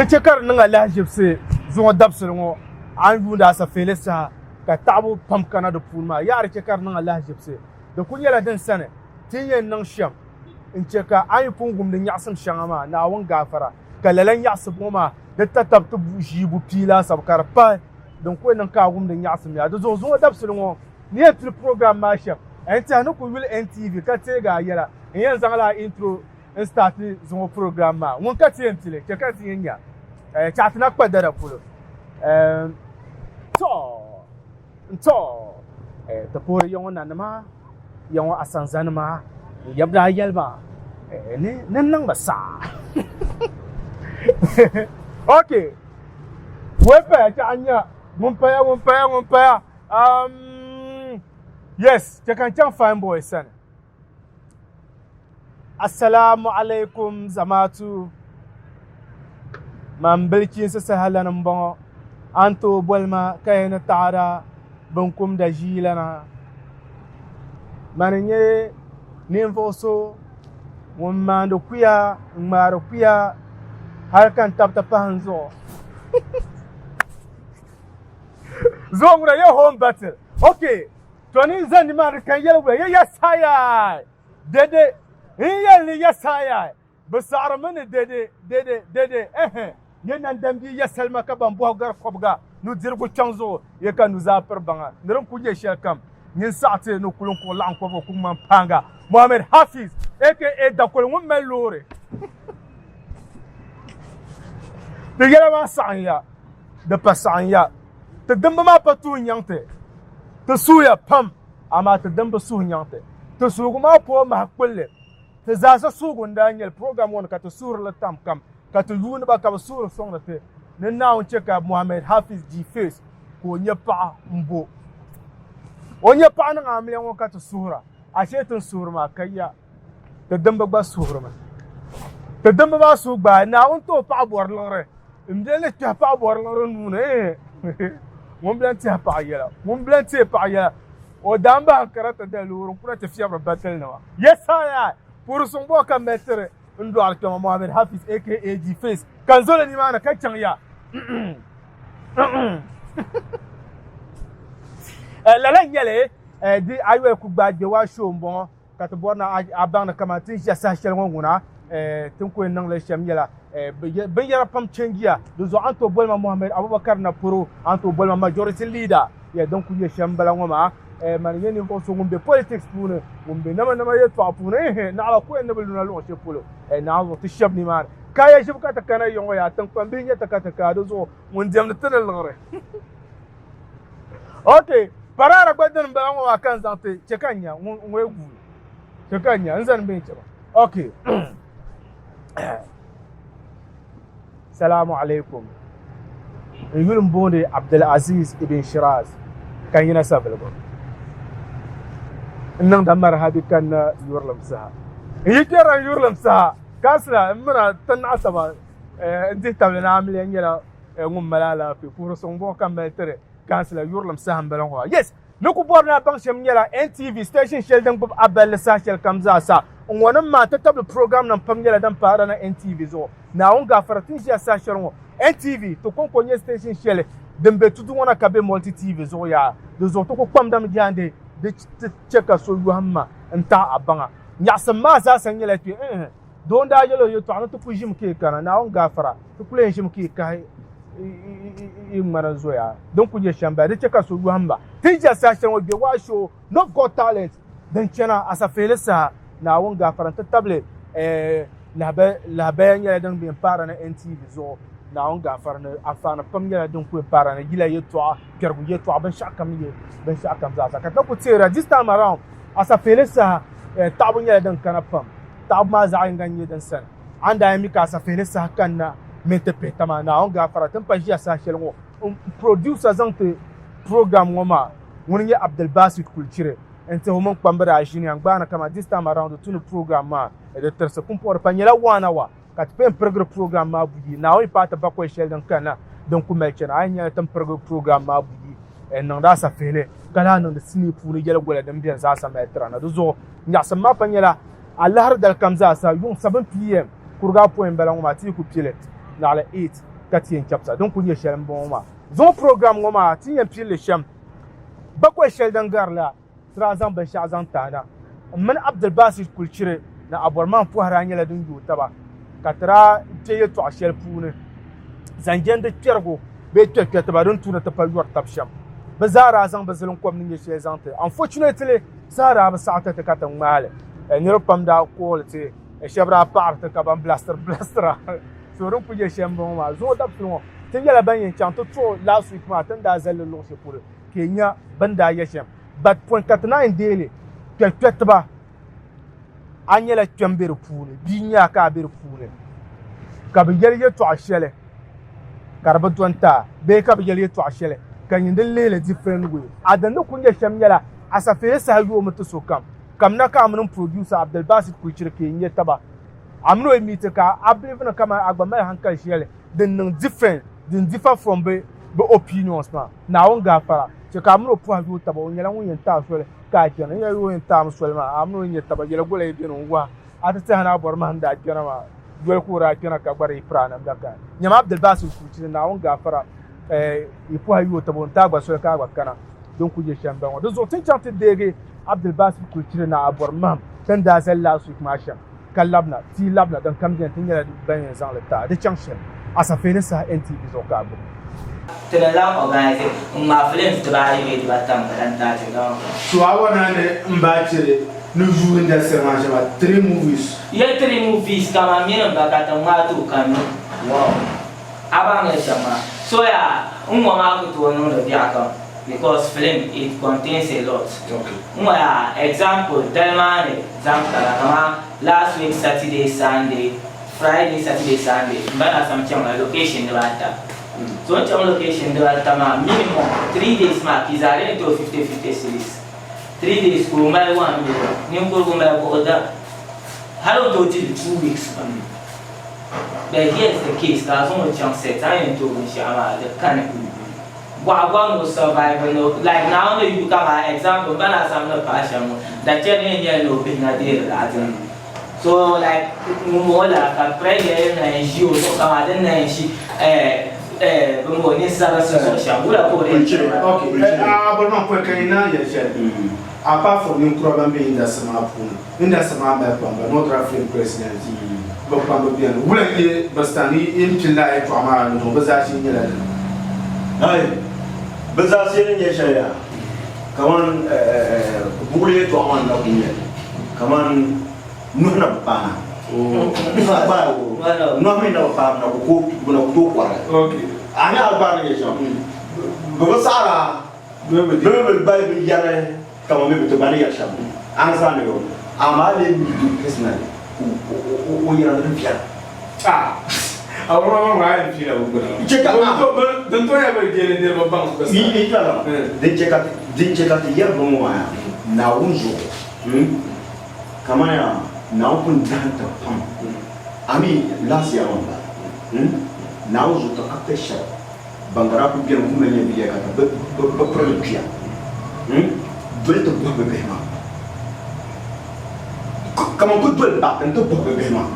Di chɛ ka di niŋ alahiʒibisi zuŋɔ dabisili ŋɔ a ni yuuni asafeeli saha ka taɣibu pam kana di puuni maa. Yaha di chɛ ka di niŋ alahiʒibisi. Di kul nyɛla din sani ti ni yɛn niŋ shɛm n-chɛ ka a ni pun wumdi nyaɣisim shɛŋa maa, Naawuni gaafara, ka lala nyaɣisibu ŋɔ maa di tatab ti ʒii bupia laasabu ka di pahi din ku yɛn niŋ ka a wumdi nyaɣisim yaa. Di zuɣu zuŋɔ dabisili ŋɔ ni yɛn pili program maa shɛm, n tɛha ni ku yuli NTV ka teegi a yɛla, n yɛn zaŋla a intro n start zuŋɔ program maa. Ŋun ka ti yɛn pili, chɛ ka ti yɛn nya chaɣ ti na kpa dada polo. Tɔ! N-tɔ ti puhiri ya ŋɔ nanima, ya ŋɔ asanzanima, n yab daa yɛli ma ni ni n niŋ ba saa. Ok, wei paya chɛ a nya ŋun paya, ŋun paya, ŋun paya. Yes, chɛ ka n chaŋ fine boy sani. Asalaamu alaikum zamaatu man bilchiinsi saha lani n bɔŋɔ a ni tooi boli ma ka yi ni taɣada binkumda ʒiilana mani n nyɛ ninvuɣu so ŋun maandi kuya n ŋmaari kuya hali ka n tabi ti pahi n zuɣu zuɣu ŋuna yɛ home battle okay To ni zani nimaani ka n yɛli wula, ya yasaya dede, n yɛli ni yasaya bɛ saɣirimi ni dede, dede, dede, ɛhɛ, nyɛ nandambihi ya salima ka ban bɔhi gari kɔbiga nudirigu kpiɔŋ zuɣu, ya ka nuzaa piri baŋa ni din kuli nyɛ shɛlikam, nyin saɣi ti ni kuli n-kuɣi laɣim kɔbiga ku ŋmani paaŋa. Mohammed Hafiz aka Dakoli ŋun mali loori. Di yɛla maa saɣim ya, di pa saɣim ya. Ti dimba maa pa tuhi nyaŋ ti, ti suhuya pam, amaa ti dimba suhu nyaŋ ti. Ti suhigu maa pooi mahi kpulli. Ti zaasa suhigu n-daa nyɛli program ŋɔ ni ka ti suhiri li tam kam, ka ti yuuni ba ka bɛ suhiri sɔŋdi ti ni Naawuni chɛ ka Mohammed Hafiz G-Face ka o nya paɣa m-bo. O nya paɣa niŋ amiliya ŋɔ ka ti suhira, ashee ti ni suhiri maa ka ya. Ti dimba gba suhirimi. Ti dimba maa suhu gbaai Naawuni ti o paɣa bɔri liɣiri. M bia ni kpɛhi paɣa bɔri liɣiri nuu ni, eeh ŋun bi lan tɛhi paɣa yɛla, ŋun bi lan teei paɣa yɛla. O daa m-bahi n-kara ti da loori n-kuna ti fiɛbiri batilinima. Yesaya! Puhiri suŋ bɔɔ ka m mali tiri n dɔɣiri kpɛma Mohammed Hafiz aka G-Face ka n zoli nimaani ka chaŋ ya. Lala n-nyɛ li, di ayɔli ku gbaai Gbewaa show m-bɔŋɔ. Ka ti bɔri ni a baŋ ni kamani ti ni ʒiya saha shɛli ŋɔ ŋuna, ti ni ku yɛn niŋ li shɛm nyɛla binyɛra pam changiya. Di zuɣu a ni tooi boli ma Mohammed Abubakar Naporo, a ni tooi boli ma Majority Leader. Ya din kuli nyɛ shɛm m-bala ŋɔ maa. Mani n-nyɛ ninvuɣ so ŋun be politics puuni, ŋun be namanama yɛltɔɣa puuni. Ehe, naɣila ku yɛn ni bi luna luɣ shɛli polo. Naawuni zuɣu ti shɛba nimaani. Kaya ʒibu ka ti kana ya ŋɔ yaa, tiŋkpambihi n-nyɛ ti ka ti kaai di zuɣu ŋun diɛmdi ti ni liɣiri. Ok, parara gba dini m-bala ŋɔ maa ka n zaŋ ti chɛ ka n nya ŋun ŋɔ guui. Chɛ ka n nya n zani bee n-chɛ ba. Ok. Salamu alaikum. N yuli m-booni Abdulaziz Ibn Shiraz ka n yina Savelugu. N niŋda marhabi kanna yurilim saha. N yi kpɛrila n yurilim saha, kansila m mina ti naɣi taba n dihi tabili ni amiliya nyɛla ŋun mali alaafee puhiri suŋ bɔŋɔ ka mali tiri kansila yurilim saha m-bala ŋɔ maa. Yes! Ni ku bɔri ni a baŋ shɛm nyɛla NTV station shɛli din gbubi a balli saha shɛli kam zaa sa. N-ŋɔ nim maa ti tabili program nim pam nyɛla din paara na NTV zuɣu. Naawuni gaafara ti ni ʒiya saha shɛli ŋɔ NTV ti kɔŋko nyɛ station shɛli din be tudu ŋɔ na ka be Multi TV zuɣu yaa. Di zuɣu ti ku kpamdami jaande di ti chɛ ka so yɔhim ma n-taɣi a baŋa. Nyaɣisim maa zaasa nyɛla kpe n-n. Doo n-daa yɛl o yɛtɔɣa ni ti ku ʒimi ka yi kana, Naawuni gaafara, ti kul yɛn ʒimi ka yi kahi yi ŋmana zoya. Din kul nyɛ shɛm bala, di chɛ ka so yɔhim ba. Ti ni ʒiya saha shɛli ŋɔ, Gbewaa Show, North Got Talent din chana Asafeeli saha, Naawuni gaafara nti tabili lahabaya nyɛla din yɛn paara ni NTV zuɣu. Naawuni gaafara ni anfaani pam nyɛla din kul paara ni yila yɛtɔɣa, kpɛrigu yɛtɔɣa, binshɛɣukam ni nyɛ binshɛɣukam zaasa. Ka ti na kul teera, this time around, Asafeeli saha taɣibu nyɛla din kana pam. Taɣibu maa zaɣ yinga n-nyɛ din sani. A ni daa yɛn mi ka asafihili saha kanna mini ti pihita maa, Naawuni gaafara, ti ni pa ʒiya saha shɛli ŋɔ, m producer zaŋ ti program ŋɔ maa, ŋuni n-nyɛ Abdulbasit Kulchiri n-ti o mini kpamba daa ʒiniya n-gbaai ni kaman this time around ti ni program maa di tirisi pumpɔŋɔ di pa nyɛla one hour ka ti pun pirigiri program maa buyi. Naawuni yi paai ti bakɔi shɛli din kanna din ku mali chana, a yɛn nyɛla ti ni pirigi program maa buyi n-niŋdi asafihili ka lahi niŋdi sinii puuni yɛligola din beni zaasa mali tira na. Di zuɣu nyaɣisim maa pa nyɛla Alahiri dali kam zaa sa yuŋ 7 pm kuriga apɔin m-bala ŋɔ maa ti yi ku pili naɣila 8. ka ti yɛn chɛbisa. Din kuli nyɛ shɛli m-bɔŋɔ maa. Zuŋɔ program ŋɔ maa ti ni yɛn pili li shɛm, bakɔi shɛli din gari la, ti daa zaŋ binshɛɣu zaŋ ti a na. M mini Abdulbasit Kulchiri ni Abɔrmaŋ pɔhi daa nyɛla din yooi taba ka ti daa kpe yɛltɔɣa shɛli puuni zaŋ jɛndi kpɛrigu bee kpɛrikpɛritiba din tu ni ti pa yɔri tab shɛm. Bɛ zaa daa zaŋ bɛ zilinkom ni nyɛ shɛli zaŋ ti. Unfortunately, saha daa bi saɣi ti ti ka ti ŋmaai li. Niriba pam daa call ti, shɛba daa paɣiri ti ka ban blastiri blastira. So din kuli nyɛ shɛm m-bɔŋɔ maa. Zuŋɔ dabisili ŋɔ, ti nyɛla ban yɛn chaŋ ti tuɣi last week maa ti ni daa zali li luɣ shɛli polo ka yi nya bɛ ni daa yɛ shɛm. But pɔi ka ti naan deei li, kpɛrikpɛritiba, a nyɛla kpɛm be di puuni, bia n-nyɛ a ka a be di puuni, ka bɛ yɛli yɛtɔɣ shɛli ka di bi dɔni ti a bee ka bɛ yɛli yɛtɔɣ shɛli ka nyin di lihi li different way. A din ni kuli nyɛ shɛm nyɛla a safeei saha yoomi ti sokam. Kamina ka a mini m producer Abdulbasit Kulichiri ka yi nya taba. A mini o yi meet ka a believe ni kaman a gba mali hankali shɛli din niŋ different, din differ from bɛ opinions maa. Naawuni gaafara chɛ ka a mini o pɔhi yooi taba, o nyɛla ŋun yɛn ti a soli ka a chana. N yɛli o yɛn ti a mi soli maa, a mini o yi nya taba, yɛli gola yi beni n-wahi a ti tɛha ni a bɔri mahim daa kpɛna maa doli ka o daa kpɛna ka gba di yi piri a namda ka nyama Abdulbasit Kulichiri Naawuni gaafara yi pɔhi yooi taba o ni ti a gba soli ka a gba kana din kuli nyɛ shɛm m-bala ŋɔ. Di zuɣu ti ni chaŋ ti deegi Abdulbasit Kulichiri ni a bɔri mahim ti ni daa zali last week maa shɛm ka labina, ti yi labina din kam beni ti nyɛla ban yɛn zaŋ li ti a di chaŋ shɛli Asafeeni saha NTV zuɣu ka a gbubi. Ti ni lahi organise n-ŋmaai films dibaayi bee dibaata m-bala n-taai ti gama. So a wana ni m ba chiri ni yuui industry maa shɛm a three movies. Ya three movies kaman mini m ba ka ti ŋmaai ti o ka nyu. Wow. A baŋ ni shɛm maa. So yaa n ŋɔ maa ku tooi niŋdi biɛɣu kam because film it contains a lot. N ŋɔ yaa example dali maa ni zaŋ kara kaman last week Saturday, Sunday, Friday, Saturday, Sunday m ba Nasam chaŋla location dibaata. So n chaŋ location dibaata maa minimum 3 days maa ka yi zaa di ni tooi 50 50 cedis. 3 days ka o mali 1 million ninkurigu mali ka o da hali o tooi dili 2 weeks gba. But here is the case ka a zaŋ o chaŋ set a ni yɛn tooi binshɛɣu maa di kani bɔɣa gba ni o survive ni like Naawuni ni yu kaman example m ba ni Asam ni pahi shɛm ŋɔ dachɛri yɛn nyɛla ni o bihi na deeri laɣidira so like ŋun bɔŋɔ la ka pressure yɛn na yɛn ʒi o zuɣu kaman din na yɛn ʒi eh eh bini bɔŋɔ ninsabinsi zuɣu shɛm wula ka o di yɛn chɛ ba. Okay, a bɔri maa pɔi ka yi naan yɛli shɛli apart from ninkura ban be industry maa puuni Industry maa mali kpamba, Northern Film President bɛ kpamba beni. Wula n-nyɛ bɛ stand yi ni pili lala yɛltɔɣa maa ni zuɣu bɛ zaashee nyɛla dini? Ai, bɛ zaashee ni nyɛ shɛli yaa, kaman buɣili yɛltɔɣa maa n-na kuli nyɛ li, kaman nuhi na bi paana. Nuhi na paai o, nuhi mi na bi paai bɛ na ku tooi kɔri li. A nya a gbaai ni nyɛ shɛm, bɛ bi saɣiri a. Bɛ mi bi bali bi yɛri kaman bɛ bi ti gba ni yɛri shɛm understand yo amaa lee mi di personally ka o yɛra ni di viɛla. Ah a wura maa ŋɔ a yɛn piila bi gbuna Chɛ ka maa. Din tooi nyɛla bɛ deeli niriba baŋ bɛ sani. Yi kpɛla din chɛ ka ti din chɛ ka ti yɛri bɛ ŋɔ maa yaa Naawuni zuɣu hmm kaman yaa Naawuni pun dahim ti pam a mi last year maa m-bala hmm Naawuni zuɣu ti actor shɛba Ban gba daa kuli beni ŋun mali nyɛviya ka ka bɛ piri li kpiya doli ti bɔhi bɛ bihi maa. Kaman ku doli ba nti bɔhi bɛ bihi maa.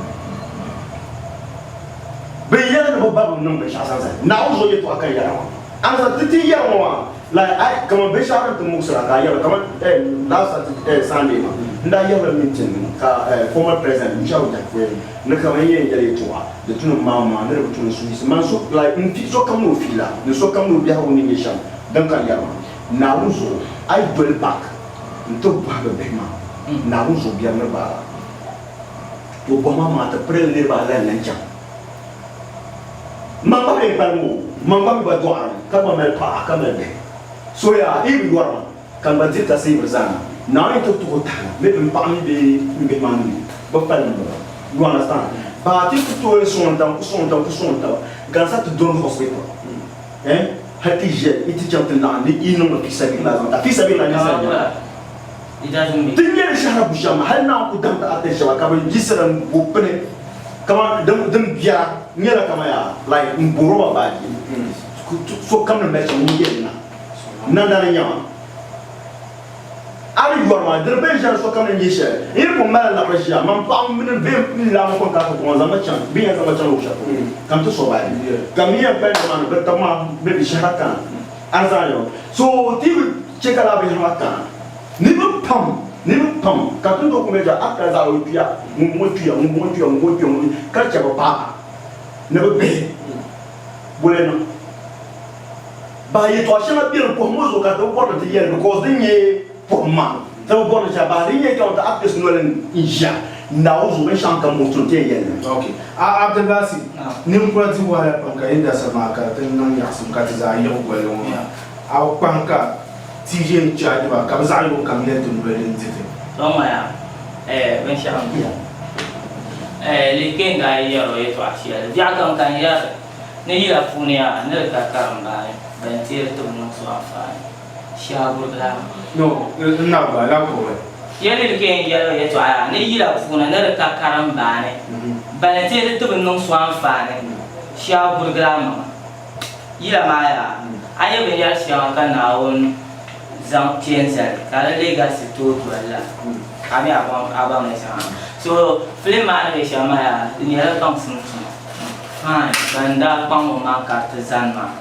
Bɛ yɛli ni bɛ ba bi niŋ binshɛɣu zaŋ zali Naawuni zuɣu yɛtɔɣa ka yɛra maa. Ansa ti ti yɛri ŋɔ maa like ai kaman binshɛɣu din ti muɣisira ka a yɛra kaman last Saturday Sunday maa n daa yɛrila meeting ka former president Yushau Jahfwe Ni ka man yɛn yɛli yɛtɔɣa, di tu ni m maŋ ni di bi tu ni suhuyisi. Man so, like, m pi sokam ni o fiila, ni sokam ni o biɛhigu ni nyɛ shɛm, din ka n yɛri maa. Naawuni zuɣu, a yi doli back n-ti bɔhi bɛ bihi maa, Naawuni zuɣu biɛri ni gbaag a. O bɔhi ma maa ti pirili niriba ala n-lan chaŋ. Man gba mi n-kpalim o, man gba mi gba dɔɣirimi, ka gba mali paɣa ka mali bihi. So yaa, yi bi yɔri ma. Ka n gba diri ka seebiri zaa na. Naawuni ti tuhi o tahi na. Maybe m paɣa mi bee m bihi maa mi bi kpalim ba. You understand? Ba ti ku tooi sɔŋ taba, ku sɔŋ taba, ku sɔŋ taba gansa ti dɔni hospital. Eh? Hali ti ʒiya, yi ti chaŋ ti laɣim ni yi niŋ li fi sabilillah zaŋ ta. Fi sabilillah ninsal nyɛla. Ti nyɛli shɛhira bushɛm maa, hali Naawuni ku dahim ti atɛ shɛba ka bɛ yiɣisira m-bo pini kaman din biɛra nyɛla kaman yaa like m bo rɔba baaji sokam ni mali shɛm ŋun yɛli na. Nandana n-nyɛ ma. A ni yɔri maa, di ni bɛn ʒiɛri sokam ni nyɛ shɛli. N yi pun mali liɣiri ʒiya, man paɣa mini bɛ ni laamba kɔŋ ka a ti kɔŋ zaŋ ma chaŋ, bɛ yɛn zaŋ ma chaŋ luɣ shɛli polo ka n ti survive. Ka m mi yɛn kpalim maa ni bɛ tab maa bɛ bi shɛhira kana. A ni zaŋ yɛli so ti bi chɛ ka lala binyɛra maa kana. Niriba pam, niriba pam ka ti ni tooi kum yɛli a kali zaɣ o kpiya, ŋumbɔŋɔ kpiya, ŋumbɔŋɔ kpiya, ŋumbɔŋɔ kpiya, ŋumbɔŋɔ kpiya, ka chɛ bɛ paɣiba ni bɛ bihi boli niŋ. Bahi yɛtɔɣ shɛŋa beni pɔhim ŋɔ zuɣu ka ti bi bɔri ni ti yɛli because din nyɛ pɔhim maa ti bi bɔri ni shɛli bahi din nyɛ kaman ti artist noli n-ʒiya Naawuni zuɣu binshɛŋa kam muɣisiri ti yɛn yɛli li. Ok. A Abdulbasi, ninkura di wahala pam ka industry maa ka di niŋ nyaɣisim ka ti zaa yiɣi goli ŋɔ maa. A bi kpaŋ ka ti yɛn charge ba ka bɛ zaɣ yini kam yɛli ti noli din di ti. Tɔ ŋɔ yaa, eh, binshɛɣu m-beni. Eh, Liken daa yi yɛri o yɛtɔɣa shɛli, biɛɣu kam ka n yɛri ni yila puuni yaa, ni di ka karimbaani ban teeri ti bi niŋ so anfaani. Shɛha gurigila. No, n na gba la kurili. Yɛli Liken yɛli o yɛtɔɣa yaa, ni yila puuni ni di ka karimbaani ban teeri ti bi niŋ so anfaani. Shɛha gurigila maŋa. Yila maa yaa, a nya binyɛr shɛŋa ka Naawuni zaŋ kpe n-zali ka di legacy tooi doli la, a mi a baŋ ni shɛŋa. So film maa ni be shɛm maa yaa, di nyɛla baŋsim tuma. Fine, ban daa kpaŋ bɛ maŋ ka ti zani maa,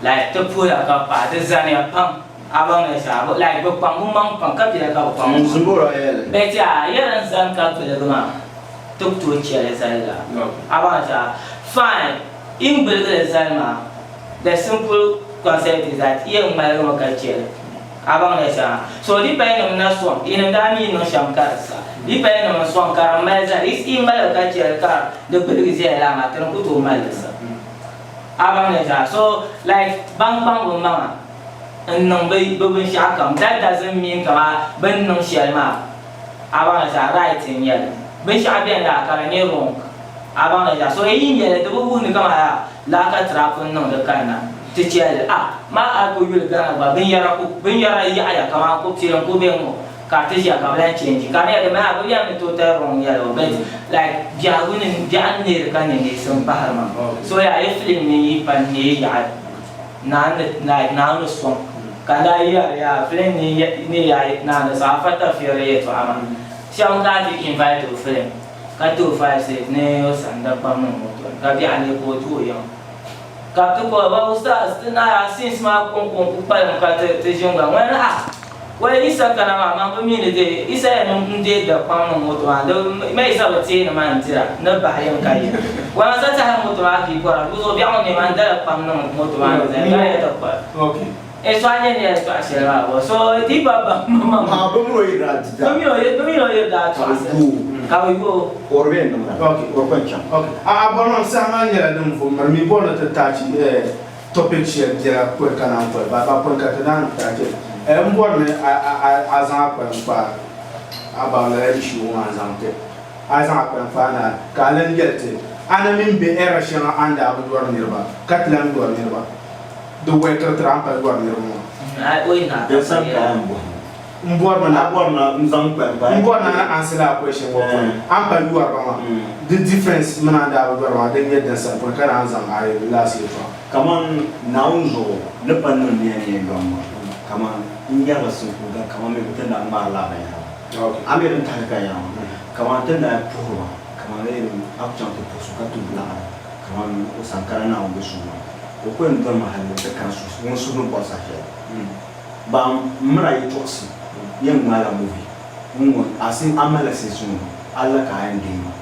like ti puhiya ka pahi, di zaniya pam, a baŋ ni shɛŋa, like bɛ kpaŋ bɛ maŋ pam ka bela ka bɛ kpaŋ bɛ maŋ. But yaa, ya din zani ka piligi maa, ti ku tooi chɛ li zali la. A baŋ ni shɛŋa. Fine. N gbuligi li zali maa, the simple concept is that yi yɛn ŋmaligi mi ka chɛ li. A baŋ ni shɛŋa. So di paya nim na sɔŋ, yi ni daa mi niŋ shɛm ka di sa. Di paya nim n sɔŋ ka di mali zali. Yi ŋmaligi ka chɛ li ka di gbuligi ʒɛya laa maa, ti ni ku tooi mali li sa. A baŋ ni shɛŋa. So like ban kpaŋ bɛ maŋa n niŋ bɛ binshɛɣu kam, that doesn't mean kaman bɛ ni niŋ shɛli maa a baŋ ni shɛŋa right n nyɛli. Binshɛɣu beni laa ka di nyɛ wrong. A baŋ ni shɛli, so yi yi nya li, di bi wuhi ni kaman yaa laa ka tira pun niŋ di kanna ti chɛli li. A maa a ku yuli Ghana gba binyɛra ku binyɛra yaɣiya kaman ku pili n-ku be ŋ-ŋɔ ka ti ʒiya ka bɛ lahi change ka di nyɛla di mali a bi yɛli ni total wrong nyɛli o but like biɛhigu ni biɛɣu ni neeri ka ninneesim pahiri maa. So yaa yi film ni yi pa neei yaɣi Naa ni like Naawuni sɔŋ ka n daa yɛri yaa film ni ni yaa Naa ni sɔŋ afa tafeeri yɛltɔɣa maa shɛm ka a ti invite o film. Ka ti o five six ni o sani da kpam niŋ moto ni ka biɛɣu ne ka o ti o yiŋa. Ka ti kɔhi ba ustaz ti naai a sins maa kɔŋko n-ku kpalim ka ti ti ʒini gba ŋmani ah wai Isa kana maa man bi mi ni dee Isa yɛn n-deei da kpam niŋ moto maa di ma Isa bi teei ni man dira ni bahi yiŋ ka yi wai man sa tahi moto maa ka yi kɔra di zuɣu biɛɣu ŋɔ ne man dala kpam niŋ moto maa ni zali ka yɛ ti kɔhi. E so a nya ni yɛli tɔɣi shɛli maa bɔ? So di pa baŋ maŋ. Haa bɛ mini o yi daa di daa. Bɛ mini o yi daa tɔɣisi ka bɛ yo o. O di bɛ yɛn niŋda. Ok. O di kɔŋ chaŋ. Ok. A a bɔri maa saha maa nyɛla din vo miri mi bɔri ni ti touch eh topic shɛli biɛla pɔi ka naan kɔli ba ba pɔi ka ti naan touch li. Eh m bɔri ni a a a a zaŋ a kpalim kpa about lala issue ŋɔ maa n zaŋ ti a zaŋ a kpalim kpa na ka a lan yɛli ti a na mini bɛ era shɛŋa a ni daa bi yɔri niriba ka ti lan yɔri niriba. Di wɛlitiri tiri a ni pali yɔri niriba ŋɔ. Din sani ka a yɛn bɔhi ma. M bɔri mi na. A bɔri na n zaŋ kpalim kpaai. M bɔri na ni answer lala question ŋɔ puuni. A ni pali yɔri ba maa, di difference mini a ni daa bi yɔri ba maa, din nyɛ din sani puuni ka naan zaŋ a last yɛltɔɣa. Kaman Naawuni zuɣu ni pa niŋ nia ni yɛn yɔri ma, kaman n yɛrila simpuhiga kaman mi ti ni daa ŋmaari lala binyɛra maa. A mi din tahili ka n yɛra maa, kaman ti ni daa puhiri ba, kaman a ku chaŋ ti puhi so ka ti laɣiri kaman o sani kana Naawuni be suŋ maa. O ku yɛn doli ma hal ni ti kana ŋun suhu ni bɔri saha shɛli. Ba m mini a yi tɔɣisi yɛn ŋmaala movie ŋ-ŋɔ a si a malila sinsi ŋɔ a la ka a yɛn deei ma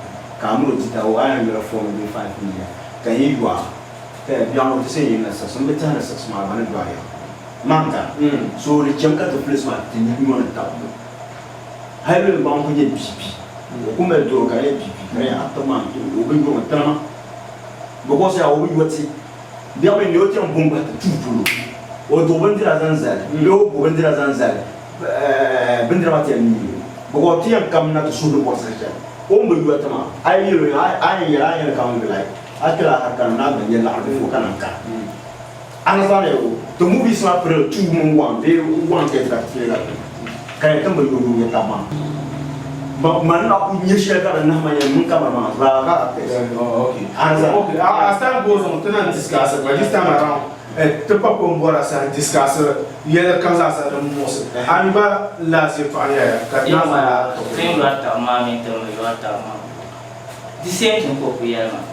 ka a mini o di taa o a yɛn yɔla 4 bee 5 million ka n yi yɔ a tɛ biɛɣu ŋɔ ti se yɛn na 6 m bi tɛhi ni 6 maa gba ni dɔɣi ya man ka so di chɛmi ka ti filis maa ti nyɔ ni tab hali bɛ ni gbaŋ ku nyɛ BP o ku mali doro ka di nyɛ BP ka di nyɛ a tib maa o bi yɔmi tini ma because yaa o bi yɔ ti Biɛɣu mi ni o ti yɛn bo m-bahi ti tuui polo, o duɣi bindira zaŋ zali bee o bo bindira zaŋ zali, bindira maa ti yɛn miigi o. Because ti yɛn kamina ti suhuri bɔri saha shɛli o ni bi yɔ ti maa, a yi yɛl o yaa, a yɛn yɛli a ni yɛli kam n-gili a, a kpɛla a harika ni ni a gba nya laɣiri before ka naan kana. Understand o? Ti movies maa pirila 2 mini 1 bee 1:30 ka ti play la ka yɛn ti ni bi yɔ yɔ nya taba maa. Man na ku nyɛ shɛli ka di nahi ma yɛn niŋ kamara maa zaa ka Okay. Okay. As time goes on, ti na discuss it, but this time around, Ti pa ko m-bɔra saha n-discussiri yɛli kam zaa sa din muɣisi a mi gba last yɛltɔɣa nyɛla ka ti naan zaŋ lala topic Ti ni yɔri taba maa mini ti ni bi yɔri taba maa di same thing ka o kuli yɛli maa.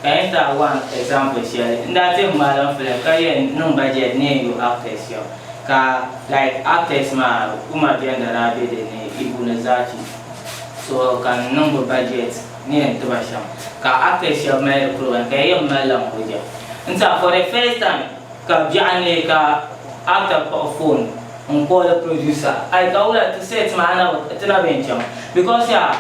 Ka yɛn ti a one example shɛli n daa ti ŋmaali n film ka yɛn niŋ budget ni yɛn yo actors shɛba ka like actors maa Umar Jenda daa be din ni Ibu ni Zaachi so ka n niŋ bɛ budget ni yɛn ti ba shɛm ka actors shɛba mali di program ka yɛn malila n hujja n tiɛha for the first time ka biɛɣu neei ka actor kpuɣi phone n call producer ai ka wula ti set maa na ti na bɛ n chaŋ because yaa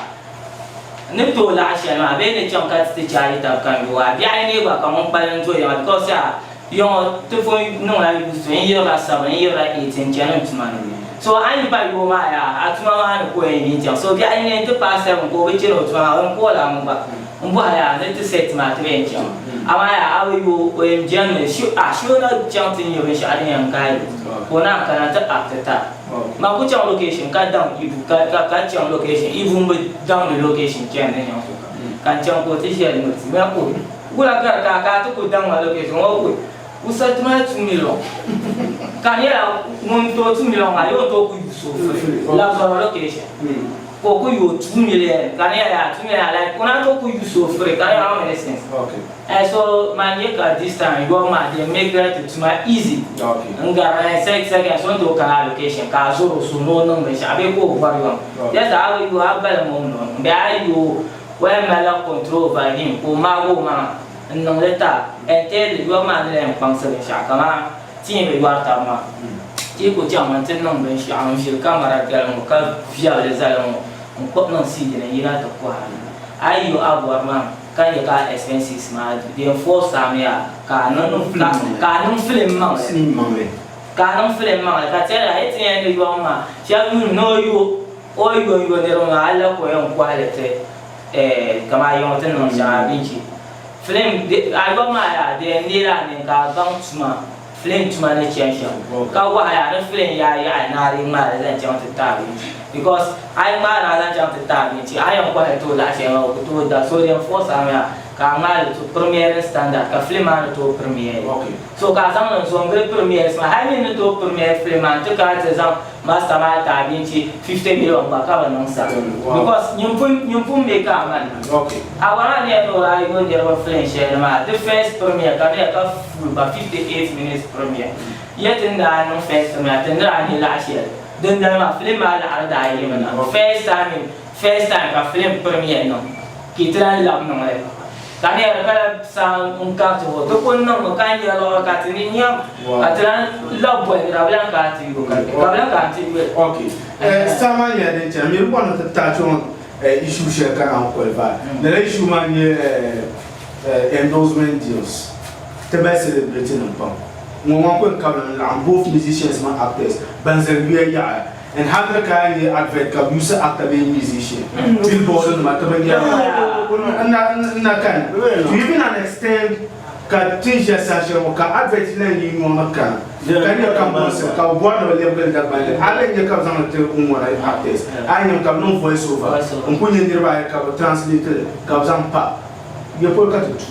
ni tooi laɣa shɛli maa bee ni chaŋ ka ti ti charge tab ka n yooi a biɛɣu neei gba ka ŋun kpalim do yiŋa because yaa Yiŋɔ ti pun niŋla used to n yirila 7 n yirila 8 n chani n tuma ni. So a yi pa yoo maa yaa a tuma maa ni ka o yɛn yi chaŋ. So biɛɣu yini n ti paai 7 ka o bi chani o tuma maa o yɛn call a mi gba n bɔhi yaa ni ti set maa ti bi yɛn chaŋ. Amaa yaa a bi yoo o yɛn beni mi a shi o na chaŋ ti nya binshɛɣu din yɛn kaai o ka o naan kana ti act ta. Man ku chaŋ location ka daŋ Ibu ka ka chaŋ location Ibu m bi daŋdi location chani ni nyaŋ so ka n chaŋ ka o ti ʒiya ni o ti ma o Wula ka ka ka a ti ku daŋ ma location ŋɔ ku wusa ti mali 2 million ka di nyɛla ŋun tooi 2 million maa yoo tooi ku yu so free labisɔrɔ location ka o ku yu 2 million ka di nyɛla yaa 2 million like o na tooi ku yu so free ka di nyɛla how many cents eh so man nyɛ ka this time yɔbu maa they make that tuma easy n gari eh second so n tooi kana location ka a zɔri o so ni o niŋ binshɛɣu bee ka o bɔri yɔŋ just a bi yu a balim o mi o bee a yu o O yɛn malila control over him ka o maagi o maŋa n-niŋ li ta entirely yɔbu maa ni la yɛn kpaŋsi binshɛɣu kaman ti yi bi yɔri taba maa ti yi kuli chaŋmi nti niŋ binshɛɣu n-ʒili kamara dali ŋɔ ka viɛbi li zali ŋɔ n-kpuɣi niŋ seed ni n-yina ti kɔhiri li. A yi yo a bɔri maa ka nyɛ ka a expenses maa di yɛn force a mi yaa ka a niŋ film maŋli ka a niŋ film maŋli ka tɛri a yi ti yɛn di yɔbu maa shɛba yuuni ni o yo O yi yo n-yo niriba maa, hali ka o yɛn kɔhi li ti kaman yiŋ ti niŋ shɛŋa abinchi. Film, a yɔbu maa yaa, di yɛn neela a nini ka a baŋ tuma, film tuma ni chani shɛm. Ka wahi yaa ni film yaa yaɣi ni a di ŋmaai li zaŋ chaŋ ti ti abinchi. Because a yi ŋmaai li a zaŋ chaŋ ti ti abinchi, a yɛn kɔhi li ti o laɣ shɛli maa o ku tooi da. So di yɛn force a mi yaa ka a ŋmaai li to premiering standard ka film maa ni tooi premiere. So ka a zaŋ li n-zo n-gili premieres maa. Hali mi ni tooi premiere film maa nti kana ti zaŋ Master maa ti abinchi 50 million gba ka bi niŋ sa because nyin pun nyin pun be ka a mali. A bɔri a ni yɛn ni o daa yo niriba film shɛli ni maa di first premiere ka di yɛ ka full ba 58 minutes premiere yɛ ti ni daa niŋ first premiere ti ni daa nya laɣ shɛli dindali maa film maa laɣiri daa yimi na first time in first time ka film premiere niŋ ka yi ti lahi labi niŋ li. Ka di nyɛla ka lahi sa n kariti o, ti kuli niŋmi ka nya liɣiri ka ti ni nya ka ti lahi labi boli nira bɛ lahi kana ti yo ka ka bɛ lahi kana ti yoli. Ok. Saha maa nyɛla din chana, miri bɔri ni ti touch on issue shɛli ka naan qualify. Lala issue maa n-nyɛ endorsement deals. Ti mali celebrity nim pam. Ŋɔ ŋɔ kuli kabili n-laɣim both musicians mini actors ban zali yuya yaɣi. And hali ka a nyɛ advert ka bɛ use actor bee musician billboard nima ti bi nyɛri n na kani to even an extend ka ti ni ʒiya saha shɛli ŋɔ ka advert lahi yi nyɔŋ ni kana ka nyɛ ka bunsi ka bɛ bɔri ni bɛ lɛbigi li Dagbanli a lahi nyɛ ka bɛ zaŋ li ti n ŋɔna actors a yi nyɛ ka bɛ niŋ voice over n kuli nyɛ niriba ayi ka bɛ translate li ka bɛ zaŋ pa ya polo ka ti tu.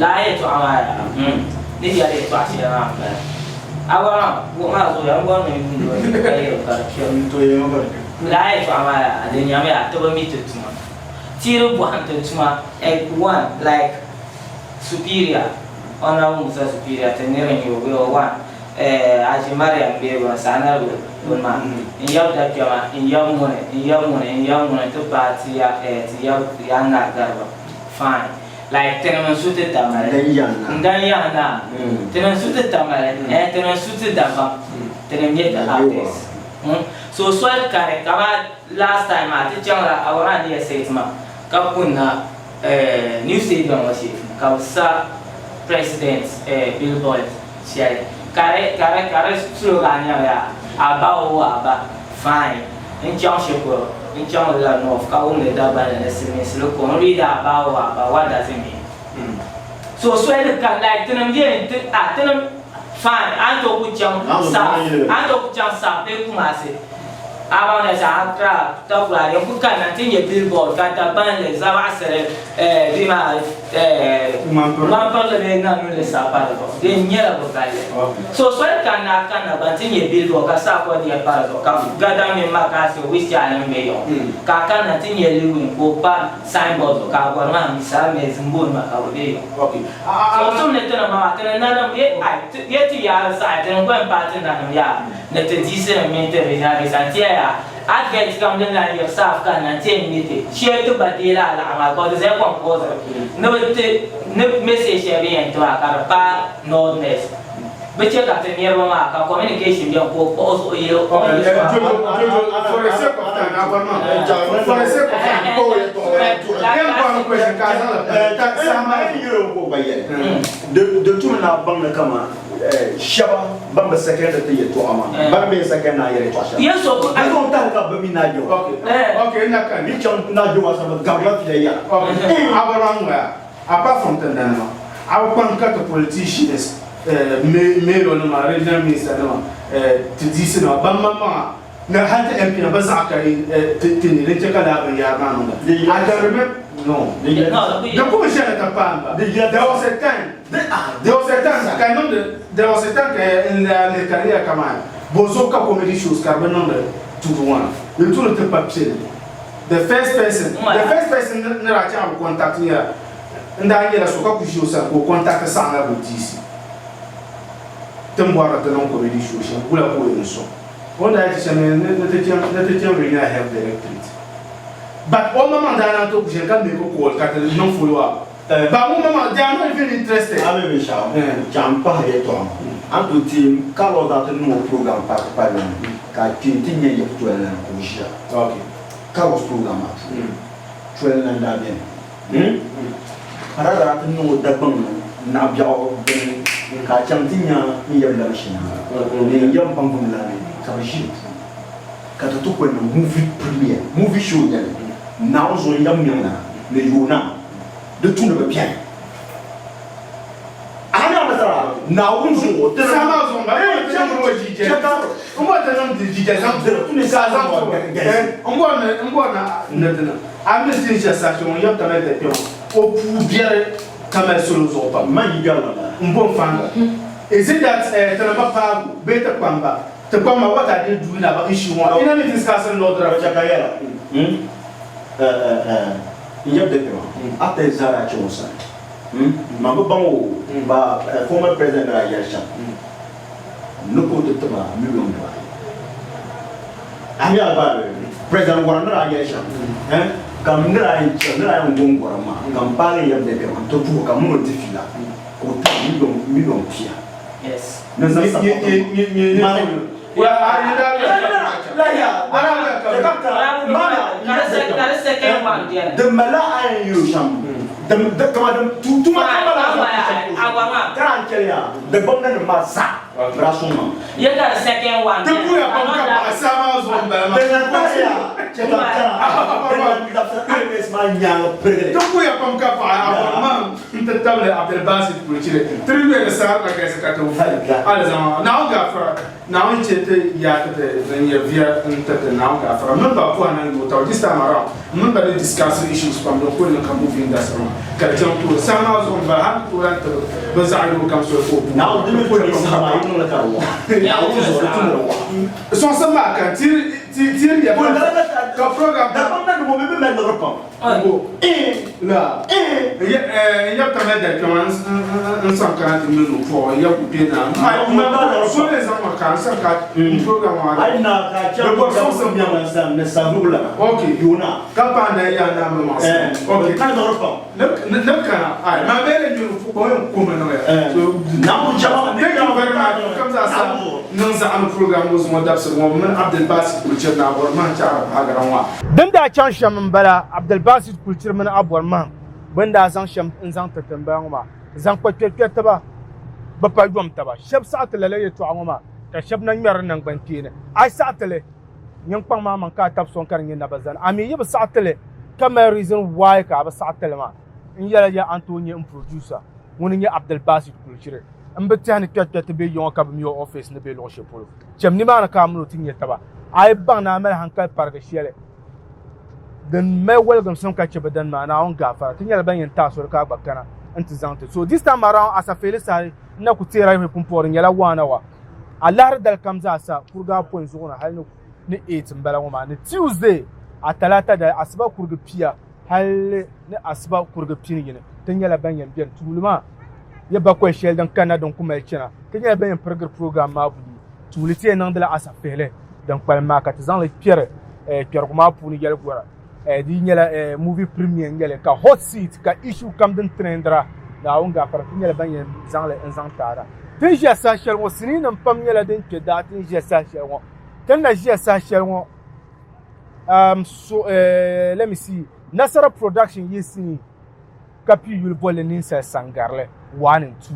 Lala yɛltɔɣa maa yaa ni yɛli yɛltɔɣa shɛli maa m-bala. A bɔri maa buɣim maa zooya m bɔri ni n yuuni o ka yɛli ka di kpɛm. Lala yɛltɔɣa maa yaa di nyami yaa ti bi mi ti tuma. Ti di bɔhim ti tuma one like superior Honourable Musa Superior ti niri n-nyɛ o bee o one Haji Mariam bee bini Saanarigu bini maa n yab dakpɛma n yab ŋuni n yab ŋuni n yab ŋuni ti paai ti ya ti yab Yaa Naa Gariba fine like tinim n su ti Tamale n dan yahi naa tinim n su ti Tamale tinim n su ti Dagbaŋ tinim nyɛ ti artist so soli kani kaman last time maa ti chaŋla Awara ni ya set maa ka kunna new stadium ŋɔ shee ka bɛ sa president billboard shɛli ka di ka di ka di slogan nyɛla yaa Aba o Aba fine n chaŋ shikuru n chaŋ la north ka wumdi Dagbanli ni silimiinsili ko n read Aba o Aba what does it mean so soli ka like tinim yɛn ti a tinim fine a ni tooi ku chaŋ south a ni tooi ku chaŋ south bee Kumasi. A baŋ ni Accra Takoradi n-kuli kanna nti nya billboard ka Dagbanli, Zabaɣisili, bɛ maa ŋmanpirili bee Nanunli sabi pa di zuɣu. Di nyɛla bɛ balli. So soli kanna a kanna gba nti nya billboard ka Sarkodie pa di zuɣu ka Gadam mini Makasi Wisianim be yiŋɔ ka a kanna nti nya Lilwin ka o pa signboard zuɣu ka a bɔri maa mi Salamezi m-booni ma ka bɛ be yiŋɔ. So tum ni ti ni maŋa ti ni nanim ye ti yaari saha ti ni gba m-paai ti nanim yaa. Ni ti diisinim mini ti regional n tiɛhi ya advert kam din lahi yiɣi saaf kanna n tiɛhi mi ti shee ti gba deei lala laɣim maa because di zaya compulsory ni bi ti ni message shɛli bɛ yɛn ti maa ka di paai northerners bi che ka ti niriba maa ka communication bɛni ka o kpuɣi o zuɣu yili o ni yi Jojo, Jojo, for the sake of time, for the sake of time, question ka a zaŋ li pa saha maa. Di tumi ni a baŋ ni kaman shɛba ban bi second ti yɛltɔɣa maa, ban mi second na yɛli yɛltɔɣa shɛli. Di zuɣu tahi ka bɛ mi Naa Jehu. Yi chaŋ Naa Jehu sani, bɛ garila pia yɛra. Abraham ŋɔya, apart from tindanima, a bi kpaŋ ka ti politicians, mayor nima, regional minister nima, ti DC nima, ban maŋmaŋa ni hali ti MP nima bɛ zaɣa ka ti ni din chɛ ka lala binyahari maa niŋda. I can remember, no, di ku bi ʒiɛla ka paai m ba. There was a time, there was a time ka niŋdi, there was a time ka n daa lihi ka di nyɛla kaman bɔzuɣu ka comedy shows ka di bi niŋdi tudu ŋɔ na. Di tuuni ti pa piɛlli. The first person, the first person ni daa chaŋ bi contact nyɛla n daa nyɛla so ka ku ʒi o sani ka o contact saɣim la bɛ DC. Ti ni bɔri ni ti niŋ comedy show shɛm wula ka o yɛn sɔŋ. O ni daa yi ti shɛm ni ti chaŋ ni ti chaŋ Regional Health Directorate but o maŋmaŋ daa naan tooi ku shɛli ka make call ka ti niŋ follow up but ŋun maŋmaŋ they are not even interested. A mi binshɛɣu chaŋ m pahi yɛltɔɣa ŋɔ a ni tooi ti Carlos daa ti niŋ o program paaki palli ni ka a kpe nti nya yiɣi toli lana ka o ʒiya Carlos program maa puuni toli lana daa beni. Ka daa ti niŋ o Dagbaŋ naɣibiɛɣu bini ka a chaŋ ti nya n yab Lamashina ni n yab Mpaŋvum la ni ka bɛ ʒi di puuni ka ti ti koli ni movie premiere, movie show n-nyɛ li. Naawuni zuɣu n yab Miɛŋna ni Yoona di tu ni bɛ beni. A ni a nasara Naawuni zuɣu ti Saha maa zuɣu m-bala, n bɔri ti niŋ o jijɛ, n bɔri ti niŋ di jijɛ zaŋ ti o, ka a zaŋ ti o, n bɔri ni, n bɔri ni ni ti niŋ. A mi ti ni ʒe saha shɛli ŋun yab Tamali Dakpɛma o puu biɛri Tamali salo zuɣu pam. Man yi biɛri la bala. M bo n-faŋda. Is it that ti ni ba paagu bee ti kpamba? Ti kpamba what are they doing about issue ŋɔ? Ina mi discussing Lord Ravi. Chɛ ka yɛla n yab Dakpɛma a ti zaa daa chaŋ o sani. Man bi baŋ o ba former president ni daa yɛli shɛm ni ka o ti ti ma million dibaayi. A mi a gba president Gɔrim ni daa yɛli shɛm ka n ni daa yɛn chaŋ ni daa yɛn gom Gɔrim maa ka m paagi n yab Dɛbɛm n ti puhi ka m mini o di fiila ka o ti ma million pia ni n zaŋ support ma. Din malila a yɛn yuli shɛm tuma kam malila a yɛn yuli shɛm ka naan chɛli ya Dagbaŋ nanim maa zaa bɛ daa sɔŋ ma. Ti puya pam ka paɣa saa maa zuɣu m-bala maa. Ti puya pam ka paɣa Abdulrahman n-ti tabili Abdulbasit Kulichiri ti di yuya ni saha la galisi ka ti vuui alizama. Naawuni gaafara. Naawuni chɛ ti yaa ti ti din yɛ viya n-ti ti Naawuni gaafara. M mini ba puhi na n-yooi taba this time around. M mini ba ni discuss issues pam din kuli niŋ ka movie industry maa ka di chaŋ tooni. Saha maa zuɣu m-bala hali ti tooi lahi tiri bɛ zaɣ yino kam soli ka o puhi. Naawuni di mi kuli saha maa yi niŋli ka di waɣa. Naawuni zuɣu di tumdi di waɣa. Sɔŋsim maa kani tiri ya ka program. Dagbaŋ nanima mi bi mali liɣiri pam. La n yab ka mali dakpɛma n saŋ kana ti mini o pɔɣu n yab ku kpe na so ni zaŋ ma ka n saŋ ka n program maa bɛ bɔri sɔŋsim ok ka paai na yaa naa mi maɣasi ok ni kana ai maa bee ni nyini o yɛn kuhimi niŋ ya thank you very much kam zaa sa niŋ zaɣa ni program ŋɔ zuŋɔ dabisili ŋɔ mini Abdulbasit Kulichiri ni Abɔri Mahim Chaɣiri Bahagara ŋɔ. Din daa chaŋ shɛm m-bala, Abdulbasit Kulichiri mini Abɔri Mahim bɛ ni daa zaŋ shɛm n-zaŋ ti tiŋgbana ŋɔ maa zaŋ kpa kpɛrikpɛritiba bɛ pa yom taba. Shɛba saɣi ti lala yɛltɔɣa ŋɔ maa ka shɛba na ŋmɛri naŋgbankpeeni. A yi saɣi ti li, nyin kpaŋ maa maŋ ka a tabi sɔŋ ka di nyɛ naba zani. A mi yi bi saɣi ti li ka mali reason why ka a bi saɣi ti li maa, n yɛla ya a ni tooi nyɛ n producer ŋuni n-nyɛ Abdulbasit Kulichiri. M bi tɛhi ni kpɛrikpɛriti be yiŋɔ ka bɛ mi o office ni be luɣ shɛli polo. Cham nimaani ka a mini o ti nya taba. A yi baŋ ni a mali hankali parigi shɛli din mali waligimsim ka chɛ bi dini maa, Naawuni gaafara. Ti nyɛla ban yɛn ti a soli ka a gba kana nti zaŋ ti. So this time around, asafeeli saha n na ku teera yuhi pumpɔŋɔ di nyɛla one hour. Alahiri dali kam zaa sa kurigi apɔin zuɣu ni hali ni 8 m-bala ŋɔ maa ni Tuesday a talaata dali asiba kurigi pia hali ni asiba kurigi pini yini ti nyɛla ban yɛn beni tuuli maa ya bakɔi shɛli din kanna din ku mali chana ti nyɛla ban yɛn pirigiri program maa buyi. Tuuli ti yɛn niŋdila asafihili din kpalim maa ka ti zaŋli kpɛri kpɛrigu maa puuni yɛli gɔra. Di nyɛla movie premiere n-nyɛli ka hot seat ka issue kam din trendira Naawuni gaafara ti nyɛla ban yɛn zaŋli n-zaŋ taara. Ti ni ʒiya saha shɛli ŋɔ siniinima pam nyɛla din kpe daa ti ni ʒiya saha shɛli ŋɔ. Ti ni na ʒiya saha shɛli ŋɔ so let me see Nasara production yihi sinii ka pii yuli bolli Ninsal Sangarili 1 and 2.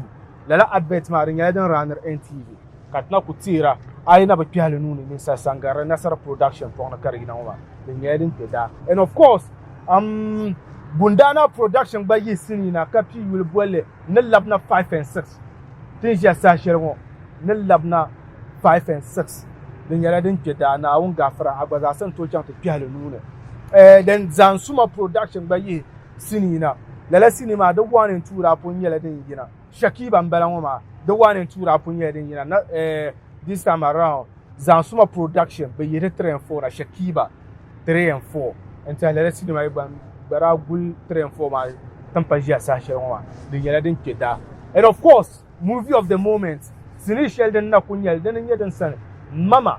Lala advert maa di nyɛla din raaniri NTV ka ti na ku teera a yi na bi kpɛhi li nuu ni Ninsal Sangarili Nasara production pɔŋ ni ka di yina ŋɔ maa di nyɛla din kpe daa. And of course Gundana production gba yihi sinii na ka pii yuli bolli Ni Labina 5 and 6. Ti ni ʒiya saha shɛli ŋɔ ni labina 5 and 6 di nyɛla din kpe daa Naawuni gaafara a gba zaa sa ni tooi chaŋ ti kpɛhi li nuu ni. Then Zansuma production gba yihi sinii na. Lala sinii maa di 1 and 2 daa pun nyɛla din yina. Shakiba m-bala ŋɔ maa di 1 and 2 daa pun nyɛla din yina. This time around Zansuma production bɛ yihi di 3 and 4 na Shakiba 3 and 4 n-tiɛhi lala sinii maa yi gba daa guli 3 and 4 maa ti ni pa ʒiya saha shɛli ŋɔ maa di nyɛla din kpe daa. And of course movie of the moment sinii shɛli din na kuli nyɛli dini n-nyɛ din sani Mama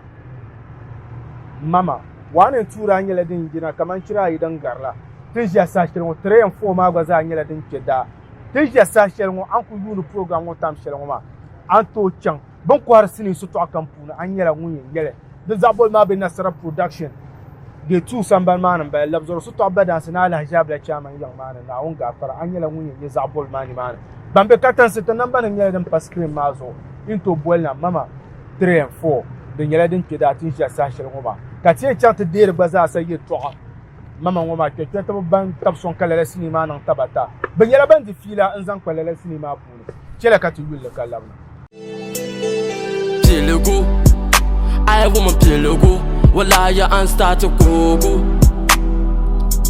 Mama 1 and 2 daa nyɛla din yina kamani chira ayi din garila. Ti ni ʒiya saha shɛli ŋɔ 3 and 4 maa gba zaa nyɛla din kpe daa. Ti ni ʒiya saha shɛli ŋɔ a ni kuli yuuni program ŋɔ tam shɛli ŋɔ maa a ni tooi chaŋ bɛ ni kɔhiri sinii shitɔɣu kam puuni a ni nyɛla ŋun yɛn nyɛli di zaɣ boli maa bɛ Nasara production day 2 sambani maa ni m-bala Labzɔri shitɔɣu Badansi ni Alahiʒi Abila Chairman yiŋ maa ni Naawuni gaafara a ni nyɛla ŋun yɛn nyɛ zaɣ boli maa nimaani. Ban be katinsi ti namba nim nyɛla din pa screen maa zuɣu yi ni tooi boli na Mama 3 and 4 di nyɛla din kpe daa ti ni ʒiya saha shɛli ŋɔ maa ka ti yɛn chaŋ ti deeri gba zaa sa yɛltɔɣa Mama ŋɔ maa kpɛrikpɛritiba ban tabi sɔŋ ka lala sinii maa niŋ tabata bɛ nyɛla ban di fiila n-zaŋ kpa lala sinii maa puuni. Chɛla ka ti yuli li ka labina. Piligu, I woman piligu, walaya an start kugu,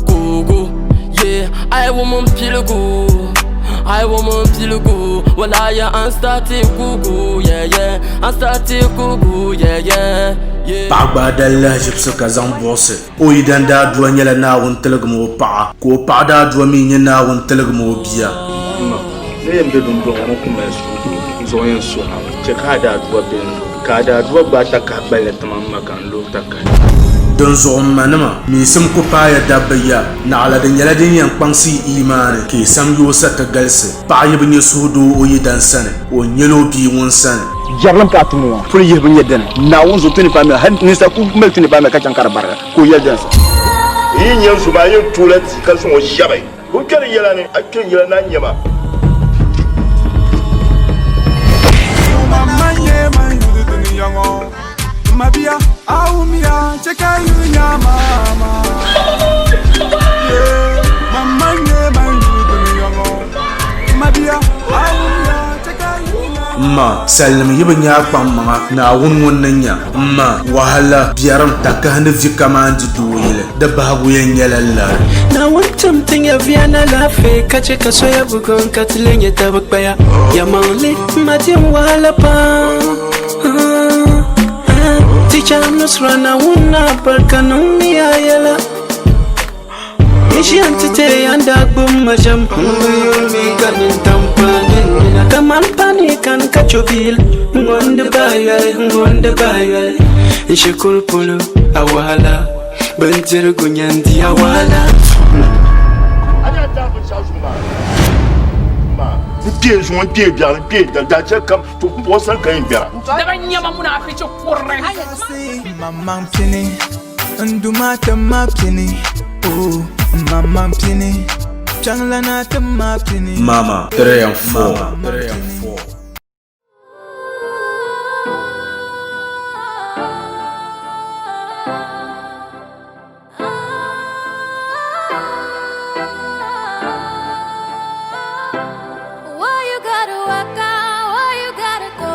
kugu, yeah. I woman piligu, I woman piligu, walaya an start kugu, yeah yeah, an start kugu, yeah yeah, yeah. Paɣa gbaai dali lahiʒibisi ka zaŋ buɣisi o yidan daadua nyɛla Naawuni tiligim o paɣa, ka o paɣa daadua mi nyɛ Naawuni tiligim o bia. M ma, ni yɛn be dundɔŋ ŋɔ ku mali suhudoo, n zuɣu yɛn suhi a mi. Chɛ ka a daadua be n zuɣu, ka a daadua gbaai takahi gballi ti ma m ma ka n lo takahi. Dinzuɣu m manima, miisim ku paaya dabba ya, naɣila di nyɛla din yɛn kpaŋsi yi imaani, ka yi samyoo sa ti galisi. Paɣa yi bi nya suhudoo o yidan sani, o nyɛla o bia ŋun sani. Jɛrilim ka a tum ŋɔ puli yihibu nyɛ dini? Naawuni zuɣu 25 mil, hal ninsal ku mali 25 mil ka chaŋ ka di barigi, ka o yɛli dini sa. N yi nya n zoma, a yɛn tooi la tia ka zaŋ o shɛbi. Ka o kpɛri yɛla ni, a kpɛri yɛla ni a nya ma. M ma, salinim yi bi nya a kpaŋmaŋa, Naawuni ŋun ni nya. M ma, wahala, biɛrim, takahi ni vi kaman di dooyili, di bahigu yɛn nyɛla lari. Naawuni tim ti nyɛviya ni alaafee ka chɛ ka soya bugum ka ti lee nyɛ tab kpaya. Yɛlimaŋli, m ma dim wahala pam. Teacher Nusra Naawuni ni a barika niŋmi a yɛla. N ʒiya nti teei a ni daa gbubi ma shɛm. M bi yuri mi ka nintam paai ninnina. Kaman pani kani ka cho biili. Ŋ-ŋɔ n-di bahi yoli, ŋ-ŋɔ n-di bahi yoli. N shikuru polo, a wahala. Bindirigu nyɛ n di a wahala. N kpee zuŋɔ, n kpee biɛɣu, n kpee dali, daa chɛ kam, to puɣi sani ka yɛn biɛra. Daba nyɛma munaafichi kurili. Mammaŋ pini, n Duuma ti ma pini, oh, mammaŋ pini, Kpiɔŋlana ti ma pini. Mama, 3 and 4. Why you gotta walk out? Why you gotta go?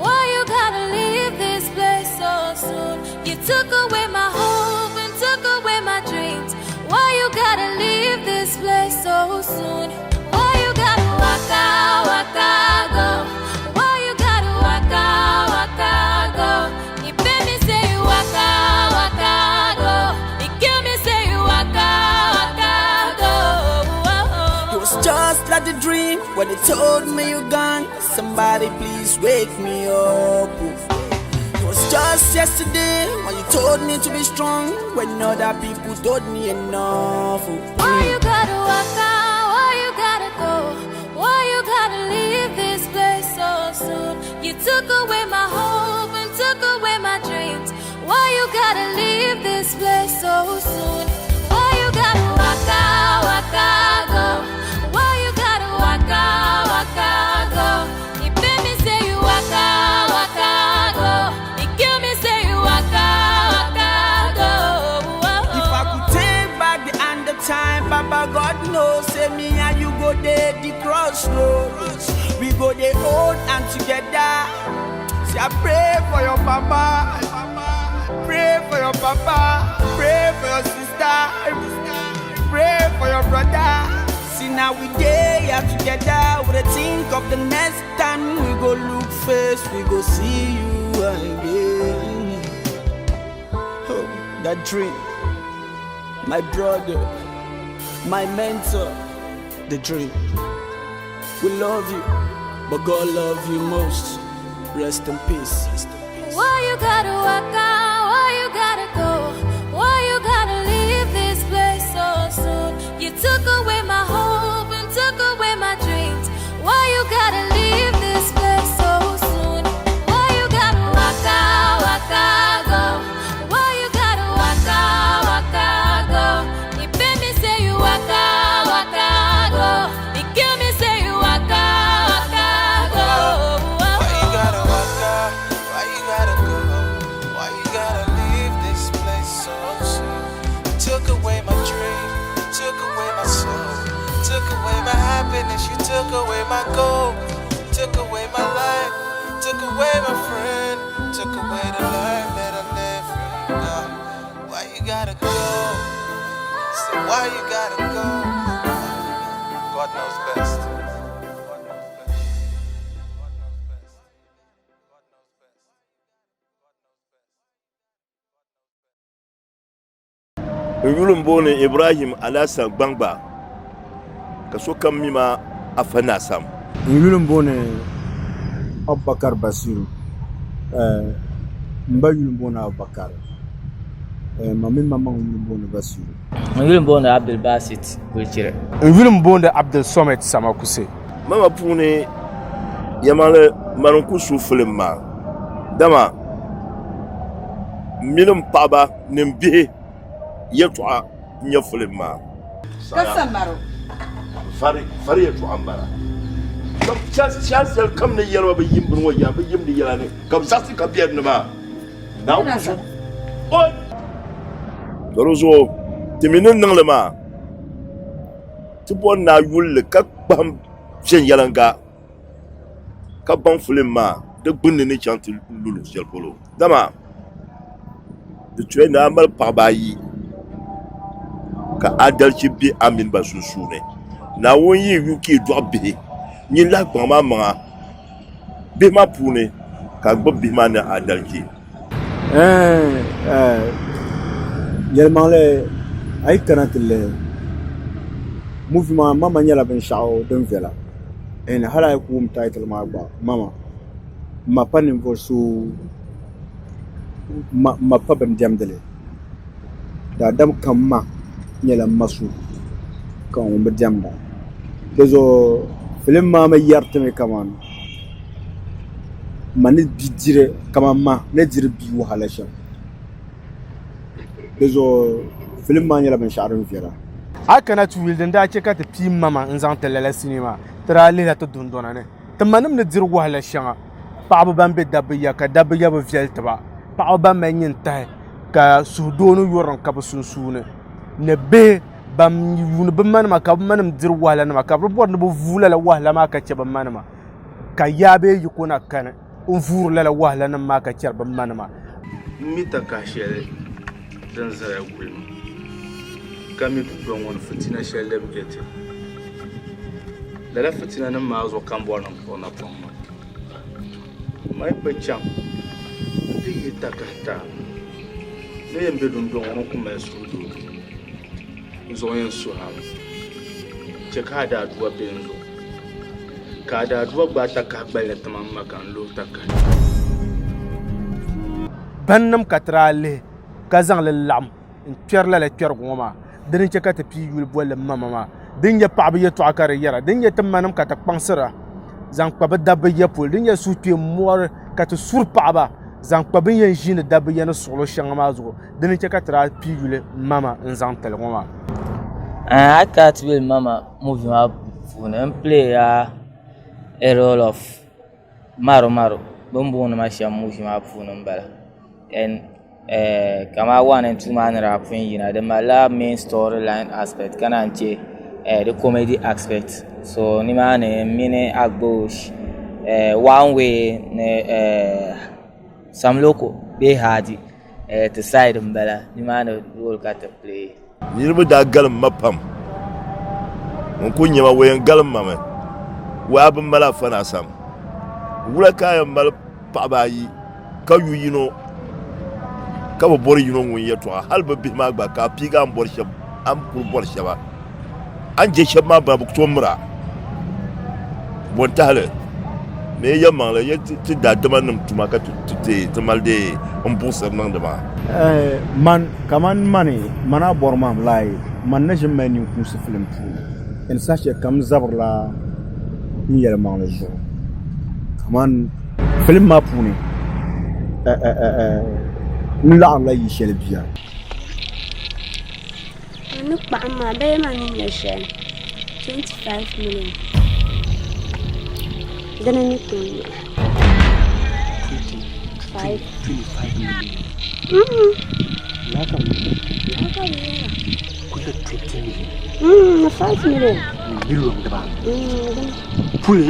Why you gotta leave this place so soon? You took away my hope and took away my dreams. Why you gotta leave this place so soon? Why you gotta waka waka go? Why you gotta waka waka go? You pay me say you waka waka go. You kill me say you waka waka go. It was just like a dream when they told me you gone. Somebody please wake me up. It was just yesterday when you told me to be strong. When other people told me enough. Why you gotta walk out? Why you gotta go? Why you gotta leave this place so soon? You took away my hope and took away my dreams. Why you gotta leave this place so soon? Why you gotta walk out, walk out, go? Why you gotta walk out, walk out, go? You pay me say you walk out, walk out, go. You kill me say you walk out, walk out, go. If I could take back the hand of time, Baba God knows, say me and you go there the crossroads. We go there old and together. See, I pray for your mama, pray for your papa, pray for your sister, pray for your brother. See now we dey here together. We dey think of the next time we go look face, we go see you again. Oh, that dream, my brother, my mentor, the dream. We love you, but God love you most. Rest in peace. Why you gotta walk out? Why you gotta go? Why you gotta leave this place so soon? You took away my hope and took away my dreams. Why you gotta leave this place so soon? Why you gotta walk out, walk out, go? Why you gotta walk out, walk out, go? You pay me say you walk out, walk out, go. You kill me say you walk out, walk out, go. Why you gotta walk out? Why you gotta go? Why you gotta leave this place so soon? You took away my dream, you took away my soul, took away my happiness, you took away my goal, took away my life, took away my friend, took away the life that I live. Why you gotta go? Say why you gotta go? God knows best. N yuli m-booni Ibrahim Alhassan Gbangba ka sokam mi ma Afa Naasam. N yuli m-booni Abubakar Basiru. M ba yuli m-booni Abubakar. Ma mini ma maŋ yuli m-booni Basiru. N yuli m-booni Abdul Basit Kulichiri. N yuli m-booni Abdul Somad Samakuse. Mama puuni yɛlimaŋli mani n-ku su filim maa dama m mini m paɣaba ni m bihi yɛltɔɣa n-nyɛ filim maa. Ka samaro. Vari, vari yɛltɔɣa m-bala. Shɛli shɛli kam ni yɛli ba bɛ yim bini ŋɔ yɛla, bɛ yim di yɛla ni ka bɛ zaɣisi ka be di ni maa. Naawuni ku su o. Ka di zuɣu ti mi ni niŋ li maa, ti bɔri ni a yuli li ka kpahim viɛnyɛliŋga ka baŋ filim maa di gbunni ni chaŋ ti lu luɣ shɛli polo. Dama di tuya ni a mali paɣiba ayi ka adalichi be a mini ba sunsuuni. Naawuni yi yu ka yi dɔɣi bihi, nyin lahi kpaŋm amaŋa bihi maa puuni ka a gbubi bihi maa ni adalichi. Yɛlimaŋli a yi kana ti lihi movie maa mama nyɛla binshaɣu din viɛla hali a yi ku wum title maa gba mama ma pa ninvuɣu so ma pa bin diɛmdili daadam kam ma nyɛla ma so ka ŋun bi diɛmda dizuɣu filim maa mi yɛri timi kamani ma ni bi diri kamani ma ni diri bia wahala shɛm dizuɣu filim maa nyɛla binshaɣu din viɛla. A yi kana ti yuli din daa chɛ ka ti pii mama n-zaŋ ti lala sinii maa, ti daa lihila ti dundɔna ni ti manim ni diri wahala shɛŋa, paɣaba ban be dabba ya ka dabba ya bi viɛli ti ba, paɣaba ban mali nyintahi ka suhudoo ni yurilim ka bɛ sunsuuni ni bihi ban yuuni bɛ manima ka bɛ manim diri wahala nima ka bɛ bɔri ni bɛ vuui lala wahala maa ka chɛ bɛ manima ka yaa bee yiko na kani n vuuri lala wahala nim maa ka chɛri bɛ manima. M mi takahi shɛli din zaya guli ma, ka mi dundɔŋ ŋɔ ni fitina shɛli din be ti ni. Lala fitinanim maa zuɣu ka m bɔri ni m kpuɣi napɔŋ maa. M ma yi bi chaŋ nti yihi takahi ti a, ni yɛn be dundɔŋ ŋɔ ni ku mali suhudoo. N zuɣu yɛn suhi a mi, chɛ ka a daadua be n zuɣu. Ka a daadua gbaai takahi gballi ti ma m ma ka n looi takahi. Bannim ka ti daa lihi ka zaŋ li laɣim n-kpɛri lala kpɛrigu ŋɔ maa. Dini n-chɛ ka ti pii yuli bolli mama maa. Din nyɛ paɣiba yɛtɔɣa ka di yɛra, din nyɛ ti manim ka ti kpaŋsira zaŋ kpa bɛ dabba ya polo, din nyɛ suhukpeeni mɔri ka ti suri paɣiba zaŋ kpa bɛ ni yɛn ʒiini dabba ya ni suɣilo shɛŋa maa zuɣu. Dini n-chɛ ka ti daa pii yuli mama n-zaŋ tili ŋɔ maa. A yi kana ti yuli mama movie maa puuni n play la a role of maru maru bɛ ni booni ma shɛm movie maa puuni m-bala and kamani 1 and 2 maa ni daa pun yina di malila main story line aspect ka naan che di comedy aspect so nimaani m mini Agbosh one way ni Samloko bee Hadi ti side m-bala nimaani role ka ti play. Niriba daa galim ma pam. Ŋun kul nya ma, o yɛn galim ma mi. Wai a bi mali afa ni a sam? Wula ka a yɛn mali paɣiba ayi ka yu yino, ka bi bɔri yino ŋun yɛtɔɣa? Hal bɛ bihi maa gba, ka a piigi a ni bɔri shɛba, a ni kul bɔri shɛba. A ni je shɛba maa bana bɛ ku tooi mir a. Bɔ n-tahi li? Ni yi yɛlimaŋli, yi ti daadamanim tuma ka ti mali dee m-buɣisiri niŋdi maa. Man, kaman mani, man a bɔri ma lahi, man ni ʒini mali ninkuunsi filim puuni, n saha shɛli kam zabirila n yɛlimaŋli zuɣu. Kaman filim maa puuni, n laɣirila yi shɛli bia. N ni kpaɣim maa bee man ni nya shɛli 25 million dini ni tooi nyɛ 25 ni 5 million Puli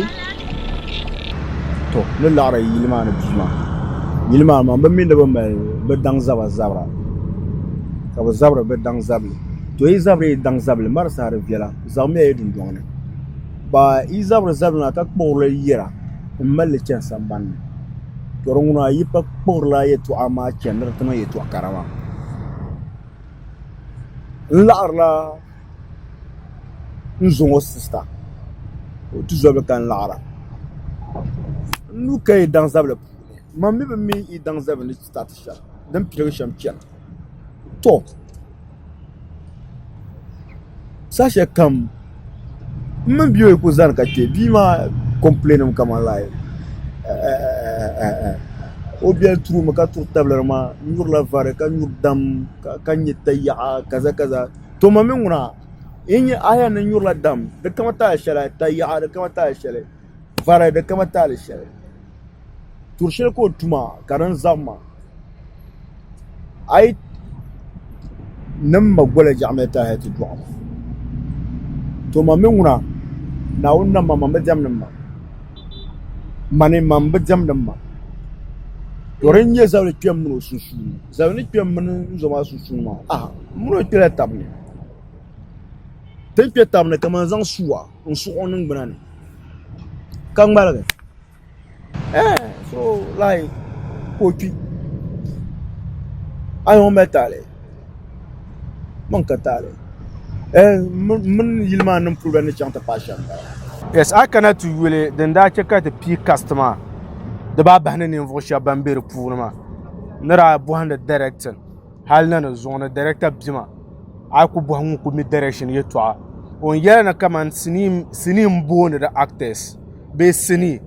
to ni laɣiri yili maa ni bia maa yili maa maa bɛ mi ni bɛ mali bɛ daŋ zaba zabira ka bɛ zabiri bɛ daŋ zabili to yi zabiri yi daŋ zabili marisa di viɛla zaŋmiya yi dundɔŋ ni ba yi zabiri zabili maa ka kpuɣiri li yɛra m mali li chani sambani ni to di ŋuna yi pa kpuɣirila yɛltɔɣa maa chani ni di ti niŋ yɛltɔɣa kara maa n laɣirila n zo ŋɔ sista o tuzobili ka n laɣira n nuu ka yi daŋ zabili puuni mam mi bi mi yi daŋ zabili ni sitati shɛm din piligi shɛm chɛna to saha shɛli kam n mini bia ŋɔ ku zani ka kpɛ bia maa kompilenimi kamani lai o biɛli turimi ka turi tabili maa n nyurila vari ka nyuri dam ka nyɛ tayaɣa kaza kaza To ma mi ŋuna yi nyɛ a yɛn ni nyurila dam di kama taali shɛli tayaɣa di kama taali shɛli vari di kama taali shɛli turi shɛli ka o tuma ka din zabi ma a yi ni ma gola jaɣamɛl taali hali ti dɔɣi ma to ma mi ŋuna Naawuni nam ma man bi diɛmdi ma mani man bi diɛmdi ma to din nyɛ zabili kpɛm mini o sunsuuni zabili ni kpɛm mini n zo maa sunsuuni maa aha M mini o kpɛla tab ni. Ti ni kpɛ tab ni ka man zaŋ sua n-suɣ o niŋgbuna ni ka ŋmaligi. Ɛɛh so lahi ka o kpi. A yi ŋɔ mali taali? Man ka taali. Ɛɛh m mini yili maa nim puli ni chaŋ ti paai shɛm m-bala. Yes, a kana ti yuli din daa chɛ ka ti pii cast maa di baa bahi ni ninvuɣ shɛba ban be di puuni maa ni daa bɔhindi directing. Hali na ni zuŋɔ ni director bima a yi ku bɔhi ŋun ku mi direction yɛltɔɣa o ni yɛli ni kamani sinii m-booni di actors bee sinii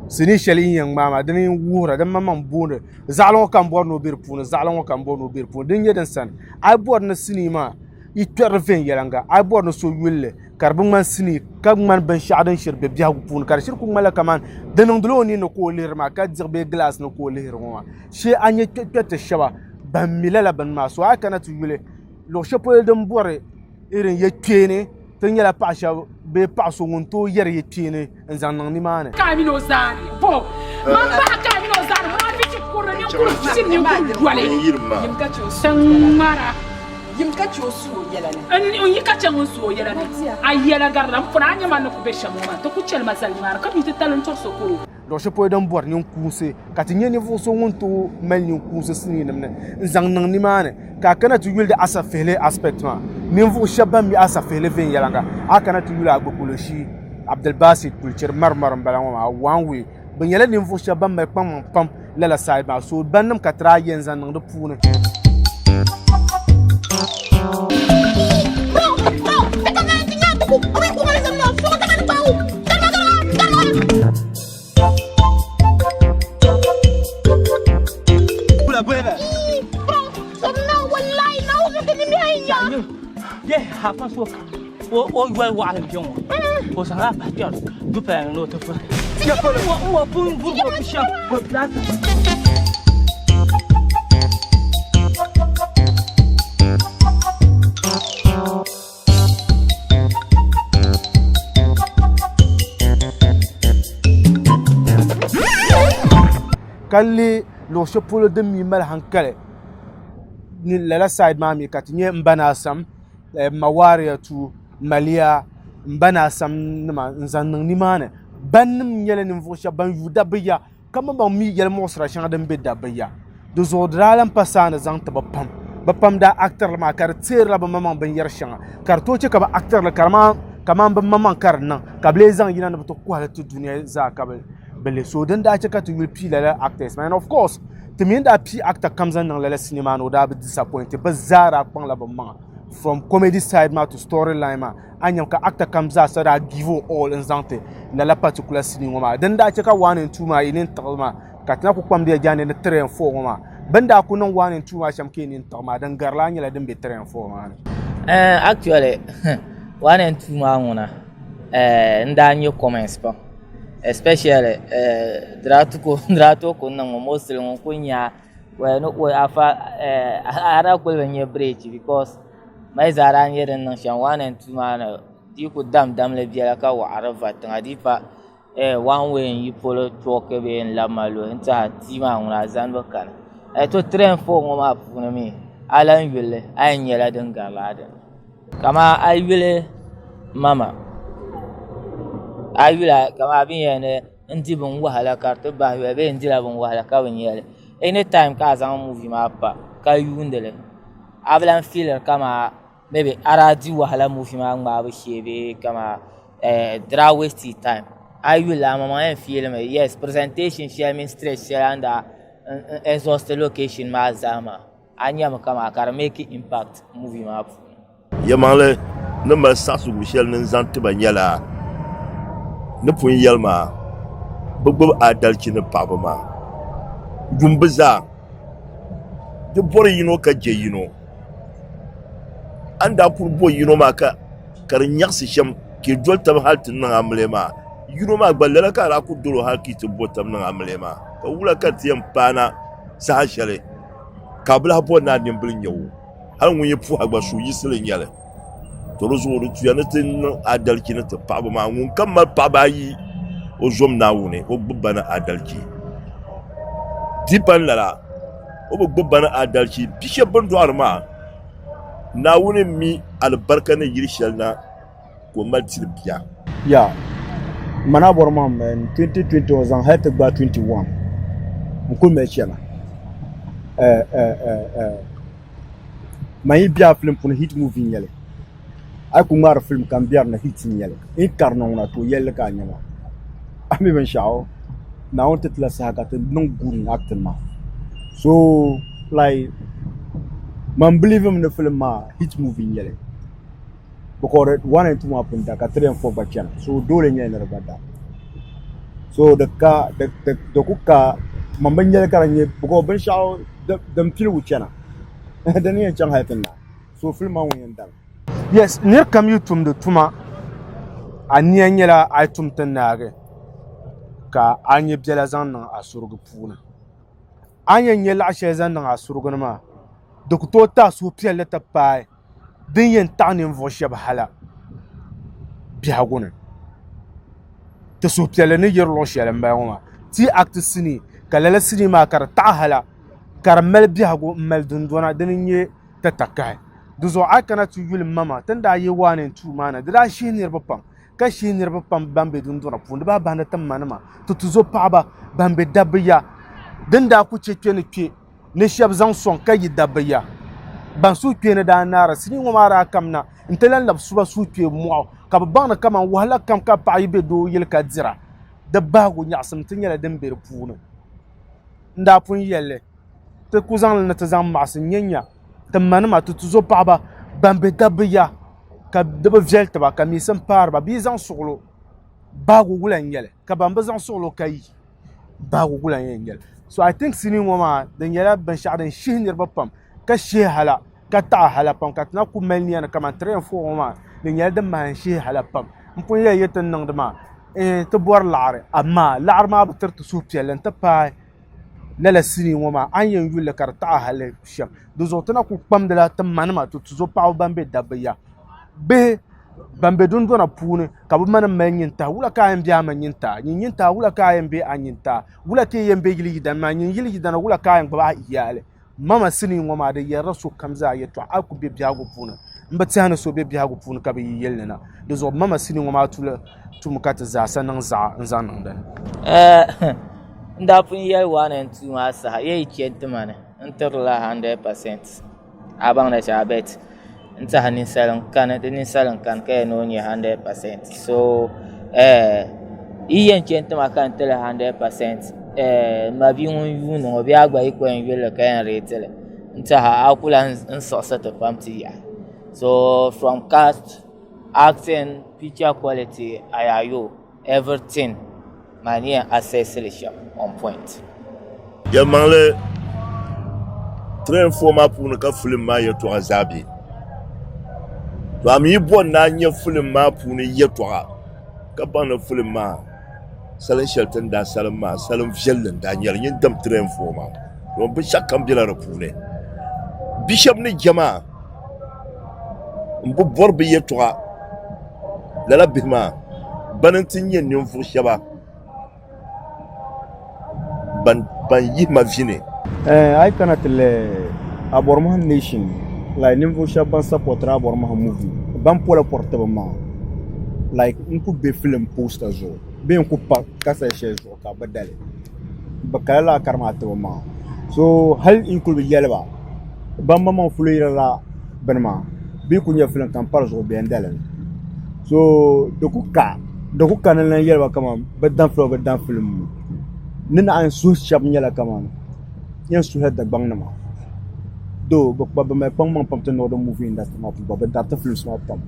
shɛli yi ni yɛn ŋmaai maa dini n-wuhira di maŋmaŋ booni zaɣili ŋɔ ka m bɔri ni o be di puuni zaɣili ŋɔ ka m bɔri ni o be di puuni din nyɛ din sani a yi bɔri ni sinii maa yi kpɛri li viɛnyɛliŋga a yi bɔri ni so yuli li ka di bi ŋmani sinii ka ŋmani binshaɣu din shiri be biɛhigu puuni ka di shiri ku ŋmanila kamani di niŋdila o nini ni ka o lihiri maa ka diɣi bee gilaasi ni ka o lihiri ŋɔ maa shee a nya kpɛriti shɛba ban mi lala bini maa so a yi kana ti yuli luɣu shɛli polo din bɔri irin yɛlkpeeni ti nyɛla paɣa shɛba bee paɣa so ŋun tooi yɛri yɛlkpeeni n zaŋ niŋ nimaani. Ka a mini o zaani bo? Man bahi ka a mini o zaani munaafichi kurili. Ninkuri ti ninkuri doli. N yirim maa. Tiŋ ŋmara. Yim ka che o su o yɛla ni. N yi ka che ŋun su o yɛla ni. A yɛla garila n puni a nyɛ ma ni ku be shɛm ŋɔ maa ti ku chɛli ma zali ŋmaari ka bia ti tali n tɔɣisi ko. Luɣ shɛli polo din bɔri ninkuunsi ka ti nya ninvuɣ so ŋun tooi mali ninkuunsi siniinima ni n-zaŋ niŋ nimaani ka a kana ti yuli di asafihili aspect maa. Ninvuɣ shɛba ban mi asafihili viɛnyɛliŋga a kana ti yuli Agbokoloshii, Abdulbasit Kulichiri Marimari m-bala ŋɔ maa, one way. Bɛ nyɛla ninvuɣ shɛba ban mali kpaŋmaŋ pam lala side maa so bannim ka ti daa yɛn zaŋ niŋ di puuni. O yoli waɣali n bɛ ŋɔ o zaŋla bahi kpɛri du pala ni ni o ti furi n wa pun vuri o shɛm Ka lihi luɣ shɛli polo din mi mali hankali ni lala side maa mi ka ti nyɛ n ba naa sam Mawariyatu, Maliya, m ba naa sam nima n-zaŋ niŋ nimaani. Bannim nyɛla ninvuɣ shɛba ban yuui dabba ya ka maŋmaŋ mi yɛlimuɣisira shɛŋa din be dabba ya. Di zuɣu di daa lan pa saani zaŋ ti bɛ pam. Bɛ pam daa actirili maa ka di teerila bɛ maŋmaŋ binyɛr shɛŋa ka di tooi chɛ ka bɛ actirili ka di maa kaman bɛ maŋmaŋ ka di niŋ ka bɛ lee zaŋ yina ni bɛ ti kɔhi li ti dunia zaa ka bɛ lihi. So din daa chɛ ka ti yuli pii lala actors maa and of course ti mi ni daa pii actor kam zaŋ niŋ lala sinii maa ni o daa bi disappoint bɛ zaa daa kpaŋla bɛ maŋa from comedy side maa to story line maa a ni nyami ka actor kam zaa sa daa give o all n zaŋ ti lala particular sinii ŋɔ maa din daa chɛ ka 1 and 2 maa yi nini tiɣi maa ka ti na ku kpamdiya jaande ni 3 and 4 ŋɔ maa bɛ ni daa ku niŋ 1 and 2 maa shɛm ka yi nini tiɣi maa din gari laa nyɛla din be 3 and 4 maa ni. Actually 1 and 2 maa ŋuna n daa nyɛ comments pam especially di daa tooi ku niŋmi mostly ŋun kuli nya afa a daa kuli bi nya break because mali zaa daa nyɛ din niŋ shɛm 1 and 2 maa ni di ku dam damli biɛla ka waɣa di va tiŋa di pa one way n yi polo chooki bee n labi ma luhi n tiɛha tia maa ŋuna a zani bi kani to 3 and 4 ŋɔ maa puuni mii a lahi yulli a yɛn nyɛla din gari laa dini kamani a yuli mama a yuli kamani bɛ ni yɛli ni n di bin wahala ka di ti bahi yoli bee n dila bin wahala ka bi nyɛli ɛni taim ka a zaŋ muuvi maa pa ka yuundili a bi lahi fiiliri kamani maybe a daa di wahala muuvi maa ŋmaabu shee bee kamani di daa waste time a yi yuli a maŋmaŋ yɛn fiilimi yes presentation shɛli mini stress shɛli a ni daa exhaust location maa zaa maa a nyami kamani ka di make impact movie maa puuni. Yɛlimaŋli ni mali saɣisigu shɛli ni n-zaŋ ti ba nyɛla ni pun yɛli maa, bɛ gbibi aadalichi ni paɣiba maa. Yum bɛ zaa. Di bɔri yino ka je yino. A ni daa kuli bo yino maa ka ka di nyaɣisi shɛm ka yi doli taba hal ti niŋ amiliya maa, yino maa gba lala ka a daa kuli dol o hal ka yi ti bo taba niŋ amiliya maa. Ka wula ka di ti yɛn paana saha shɛli ka a bi lahi bɔri ni a nimbili nya o, hal ŋun yi puhi a gba suhuyiɣisili n-nyɛ li. To di zuɣu di tuya ni ti niŋ adalichi ni ti paɣiba maa. Ŋunkam mali paɣiba ayi o zom Naawuni, o gbibi ba ni adalichi. Di pa ni lala, o bi gbibi ba ni adalichi. Bi shɛba bɛ ni dɔɣiri maa, Naawuni mi alibarika ni yiri shɛli na ka o mali tiri bia. Ya mana bɔri maa m 2020 ŋɔ zaŋ hali ti gbaai 21 n kuli mali chana man yi be a film puuni hit movie n nyɛli a yi ku ŋmaari film ka n bɛri ni hit n nyɛli n yi karina ŋuna to yɛlli ka a nya maa a mi binshaɣu Naawuni ti tila saha ka ti niŋ good in acting maa so like man believe mi ni film maa hit movie n nyɛli because 1 and 2 maa pun da ka 3 and 4 gba chana so doole nyɛla ni di gba da so di ka di ku ka man bi nyɛli ka di nyɛ because binshaɣu din piligu chana di ni yɛn chaŋ hali ti naai so film maa ŋun yɛn dami. Yes, nir kam yi tumdi tuma, a nia nyɛla a yi tum ti naagi ka a nya biɛla zaŋ niŋ a surugu puuni. A ni yɛn nya laɣ shɛli zaŋ niŋ a surugu ni maa, di ku tooi ti a suhupiɛlli ti paai din yɛn taɣi ninvuɣ shɛba hala biɛhigu ni. Ti suhupiɛlli ni yiri luɣ shɛli m-bala ŋɔ maa. Ti yi act sinii ka lala sinii maa ka di taɣi hala. ka di mali biɛhigu m-mali dundona dini n-nyɛ ti takahi. Di zuɣu a yi kana ti yuli mama ti ni daa yi 1 and 2 maa na di daa shihi niriba pam ka shihi niriba pam ban be dundona puuni di bahi bahindi ti manima ti tuzo paɣaba ban be dabba ya din daa ku che kpe ni kpe ni shɛba zaŋ sɔŋ ka yi dabba ya ban suhukpeeni daa naara sinii ŋɔ maa daa kamina nti lahi labi suba suhukpee mɔɣu ka bɛ baŋ ni kaman wahala kam ka paɣa yi be doo yili ka dira di bahigu nyaɣisim ti nyɛla din be di puuni. N daa pun yɛli li ti ku zaŋ li ni ti zaŋ maɣisi n-nya nya ti manima ti tuzo paɣaba ban be dabba ya ka di bi viɛli ti ba ka miisim paari ba bɛ yi zaŋ suɣilo bahigu wula n-nyɛ li ka ban bi zaŋ suɣilo ka yi bahigu wula n-yɛn nyɛ li. So I think sinii ŋɔ maa di nyɛla binshɛɣu din shihi niriba pam ka shihi hala ka taɣi hala pam ka ti na ku mali nia ni kamani 3 and 4 ŋɔ maa di nyɛla din mahi n-shihi hala pam. N pun yɛli ya ti ni niŋdi maa ti bɔri laɣiri amaa laɣiri maa bi tiri ti suhupiɛlli nti paai lala sinii ŋɔ maa a ni yɛn yuli li ka di taɣi hali shɛm. Di zuɣu ti na ku kpamdila ti manima ti tuzo paɣaba ban be dabba ya bihi ban be dundona puuni ka bɛ manim mali nyintahi wula ka a yɛn be a ma nyintaa nyin nyintaa wula ka a yɛn be a nyintaa wula ka yi yɛn be yili yidana maa nyin yili yidana wula ka a yɛn gbubi a iyaali mama sinii ŋɔ maa di yɛrila sokam zaa yɛltɔɣa a ku be biɛhigu puuni m bi tɛhi ni so be biɛhigu puuni ka bi yi yili ni na di zuɣu mama sinii ŋɔ maa tumi ka ti zaasa niŋ zaɣa n-zaŋ niŋ dini. N daa pun yɛli 1 and 2 maa saha yi yi chɛ n-ti ma ni n tirila 100% a baŋ ni shɛli bet n tiɛha ninsal n kani di ninsal n kani ka yɛn ni o nyɛ 100% so yi yɛn chɛ n tima ka n tili 100% n ma bia ŋun yuundi ŋɔ bee a gba yi ku yɛn yulli ka yɛn reetili n tiɛha a ku lahi n siɣisi ti pam ti yaha so from cast acting picture quality ayayo everything maa ni yɛn assess li shɛm on point. Yɛlimaŋli, 3 and 4 maa puuni ka filim maa yɛltɔɣa zaa be. To a mi yi bɔri ni a nya filim maa puuni yɛltɔɣa ka baŋ ni filim maa salin shɛli ti ni daa salim maa salim viɛlli n daa nyɛli nyin dam 3 and 4 maa domin binshɛɣu kam bela di puuni. Bi shɛba ni je maa m bi bɔri bɛ yɛltɔɣa lala bihi maa bani nti nyɛ ninvuɣ shɛba ban yihi ma vi ni. A yi kana ti lihi Abɔrmahi nation like ninvuɣ shɛba ban sapɔtiri Abɔrmahi movie ban pola pɔri ti bɛ maŋa like n ku be film poster zuɣu bee n ku pa kasɛt shɛli zuɣu ka bɛ dali bɛ kala lala kari maa ti bɛ maŋa so hali n kuli bi yɛli ba ban maŋmaŋ fuloyirila bini maa bɛ yi kuli nya film ka m pa di zuɣu bɛ yɛn dali mi so di ku ka di ku ka ni lan yɛli ba kaman bɛ dam film bɛ dam film ŋɔ ni naɣ suhi shɛba nyɛla kaman yɛn suhila Dagbaŋnima doo bɛ kpa bɛ mali kpaŋmaŋ pam ti niŋdi movie industry maa puuni bɛ dariti films maa pam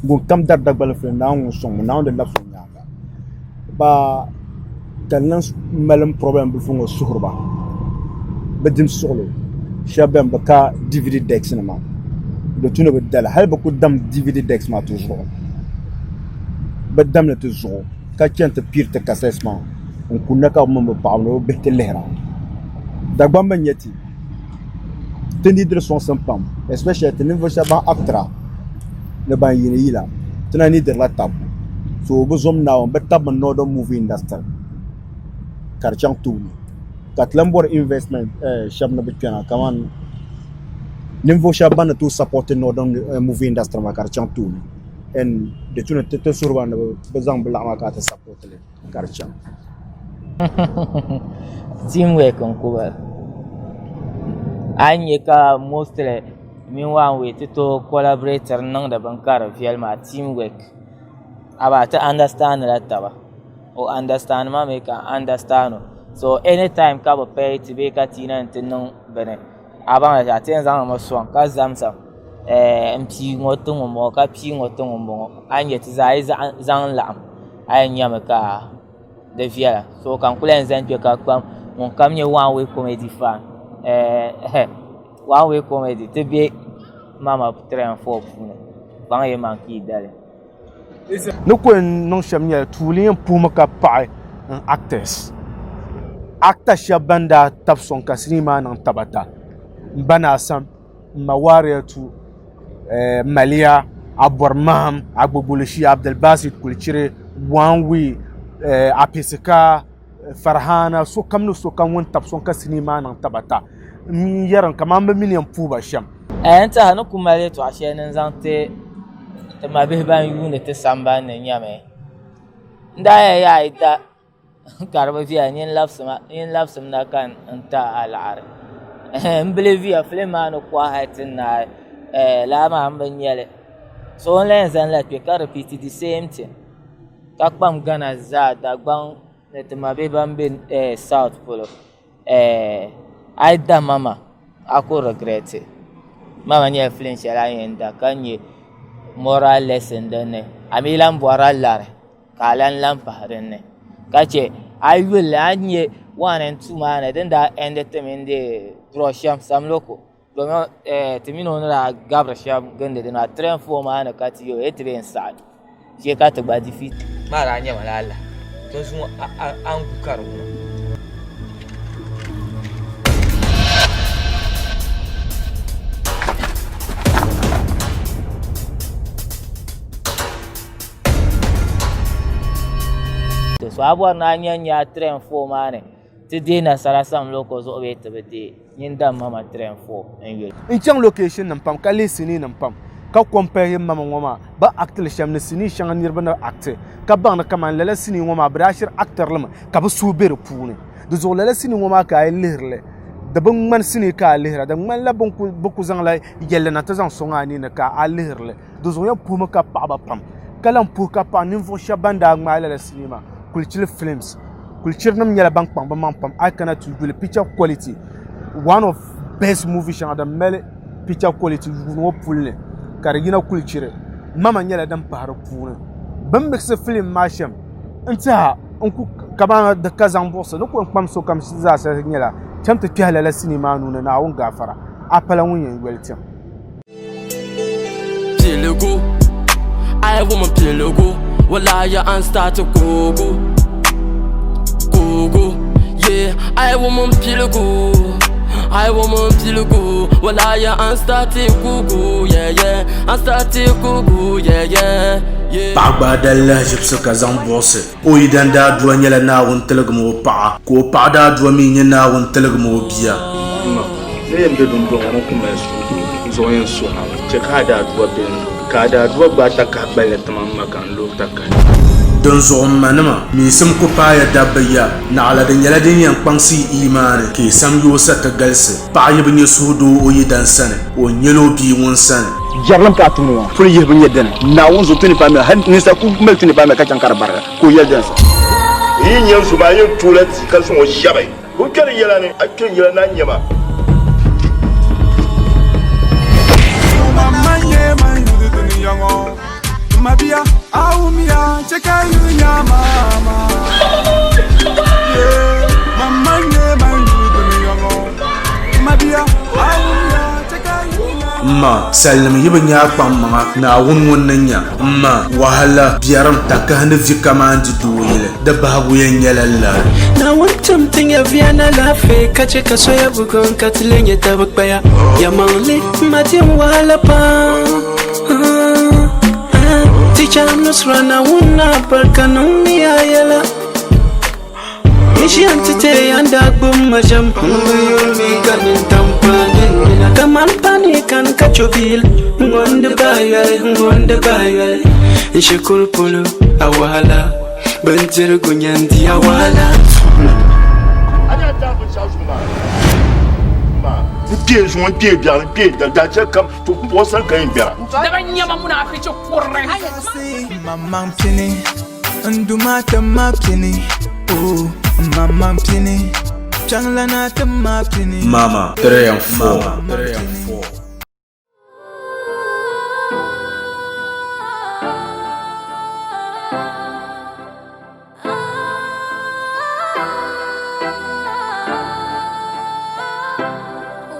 ŋun kam dari Dagbani film Naawuni ŋun sɔŋmi Naawuni di labisi o nyaaŋa ba ka n lahi mali n problem bilifu ŋɔ suhuri ba bɛ dim suɣulo shɛba beni bɛ ka DVD decks nima di tu ni bɛ dali hali bɛ ku dam DVD decks maa ti zuɣu bɛ damli ti zuɣu ka chani ti piiri ti cassettes maa n kunna ka bɛ mini bɛ paɣaba ni bɛ bihi ti lihira Dagbamba n-nyɛ ti ti ni diri sɔŋsim pam especially ti ninvuɣ shɛba ban actira ni ban yiini yila ti na ni dirila tabu so bɛ zom Naawuni bɛ tabimi northern movie industry ka di chaŋ tooni ka ti lahi bɔri investment shɛba ni bɛ kpɛna kamani ninvuɣ shɛba ban ni tooi support northern movie industry maa ka di chaŋ tooni and di tu ni ti suhiri ba ni bɛ zaŋ bɛ laɣim maa ka ti support li ka di chaŋ. Team work n ku bala a ni nyɛ ka mostly mini one way ti tooi collaborate niŋdi bini ka di viɛli maa team work amaa ti understand la taba o understand ma mi ka n understand o so anytime ka bi pay ti bee ka ti na ni ti niŋ bini a baŋ a ti yɛn zaŋmi sɔŋ ka zamzam n pii ŋɔ ti ŋunbɔŋɔ ka pii ŋɔ ti ŋunbɔŋɔ a ni nyɛ ti zaa yi zaŋ laɣim a yɛn nyɛmi ka di viɛla so ka n ku lahi zani kpɛ ka kpam ŋunkam nyɛ one way comedy fan one way comedy ti bɛ mama 3 and 4 puuni kpaŋ yi maŋ ka yi dali. Ni ku yɛn niŋ shɛm nyɛla tuuli yɛn puhimi ka paɣi n actors actor shɛba ban daa tabi sɔŋ ka sinii maa niŋ tabata m ba naa Sam m ma Waariyatu Maliya Abɔri Maham Agbogboloshia Abdulbasit Kulichiri One Way Apisika Farhana sokam ni sokam ŋun tabi sɔŋ ka sinii maa niŋ tabata. n yɛri kamani bɛ mi ni yɛn puhi ba shɛm. N tiɛha ni ku mali yɛltɔɣa shɛli ni n zaŋ ti ti mabihi ban yuundi ti sambani ni nyɛmi n daa yɛli yaa yi da ka di bi viɛla nyin labisimi na ka n ti a laɣiri n biliviya filim maa ni kɔhi hali ti naai lala maa m bi nyɛli so n lahi zani la kpɛ ka repeat the same thing ka kpam Ghana zaa Dagbaŋ ni ti mabihi ban be south polo a yi da mama a ku regret mama nyɛla filim shɛli a ni yɛn da ka nyɛ moral lesson dinni a mi lahi bɔrila lari ka a lahi lan pahi dinni ka chɛ a yi yuli li a ni nyɛ 1 and 2 maa ni din daa end ti mini draw shɛm samloko domin ti mini o ni daa gabiri shɛm gindi dini maa 3 and 4 maa ni ka ti yɛli o ti bee n-saɣi chɛ ka ti gba defeat. Maa daa nyɛma la alaha dinzuɣu a ni gu ka di wuna. So a bɔri ni a nya n-nya 3 and 4 maa ni ti deei nasara samloko zuɣu bee ti bi deei nyin dam mama 3 and 4 n yuli. N chaŋ location nim pam ka lihi sinii nim pam ka compare mama ŋɔ maa bi act li shɛm ni sinii shɛŋa niriba ni act ka baŋ ni kamani lala sinii ŋɔ maa bi daa shiri actiri li mi ka bi suhu be di puuni di zuɣu lala sinii ŋɔ maa ka a yi lihiri li di bi ŋmani sinii ka a lihira di ŋmanila bi ku zaŋla yɛlli na ti zaŋ sɔŋ a nini ka a lihiri li Di zuɣu yɛn puhimi ka paɣaba pam ka lahi puhi ka paɣi ninvuɣu shɛba ban daa ŋmaai lala sinii maa Kulichili films. Kulichiri nim nyɛla ban kpaŋ bi maŋ pam a yi kana ti yuli picture quality one of best movie shɛŋa din mali picture quality yuuni ŋɔ puli ni ka di yina Kulichiri mama nyɛla din pahi di puuni bini mixi film maa shɛm n tiɛha n ku kamani di ka zaŋ buɣisi ni ku yɛn kpam sokam zaa sa nyɛla cham ti kpɛhi lala sinii maa nuuni Naawuni gaafara a pala ŋun yɛn yoli tim. Piligu, I woman piligu. Wallahi an start to kugu, kugu. Yeah, I woman piligu. I woman piligu. Wallahi an start to kugu. Yeah, yeah. An start to kugu. Yeah, yeah. Yeah. Paɣa gbaai dali lahiʒibisi ka zaŋ buɣisi o yidan daadua nyɛla Naawuni tiligim o paɣa, ka o paɣa daadua mi nyɛ Naawuni tiligim o bia. M ma, ni yɛn be dundɔŋ ŋɔ ni ku mali suhudoo, n zuɣu yɛn suhi a mi. Chɛ ka a daadua be n zuɣu, ka a daadua gbaai takahi gballi ti ma m ma ka n looi takahi. Dinzuɣu m manima, miisim ku paaya dabba ya, naɣila di nyɛla din yɛn kpaŋsi yi imaani, ka yi samyoo sa ti galisi. Paɣa yi bi nya suhudoo o yidan sani, o nyɛla o bia ŋun sani. Jɛrilim ka a tumdi ŋɔ puli yihibu nyɛ dini? Naawuni zuɣu 25 mil, hal ninsal ku mali 25 mil ka chaŋ ka di barigi, ka o yɛli dini sa. N yi nya zuma, a yɛn tooi la tia ka zaŋ o shɛbi. Bɛ kpɛri yɛla ni, a kpɛri yɛla ni a nya ma. M ma, salinim yi bi nya a kpaŋmaŋa, Naawuni ŋun ni nya. M ma, wahala, biɛrim, takahi ni vi kaman di dooyili, di bahigu yɛn nyɛla lari. Naawuni tim ti nyɛviya ni alaafee ka chɛ ka soya buɣim ka ti lee nyɛ tab kpaya. Yɛlimaŋli, m ma dim wahala pam. Teacher Nusra Naawuni barika niŋmi a yɛla. N ʒiya nti teei a ni daa gbubi ma ʒɛm. M bi yuri mi ka nintam paai nini na. Kaman pani kani ka cho biili. Ŋ-ŋɔ n-di bahi yoli, ŋ-ŋɔ n-di bahi yoli. N shikuru polo, a wahala. Bindirigu nyɛ n-di a wahala. N kpee zuŋɔ, n kpee biɛɣu, n kpee dali, daa chɛ kam, to puɣi sani ka yɛn gbɛra. Daba nyɛma munaafichi kurili. Mamman pini, n duma ti ma pini, oh, mamman pini, kpiɔŋlana ti ma pini. Mama, 3 and 4.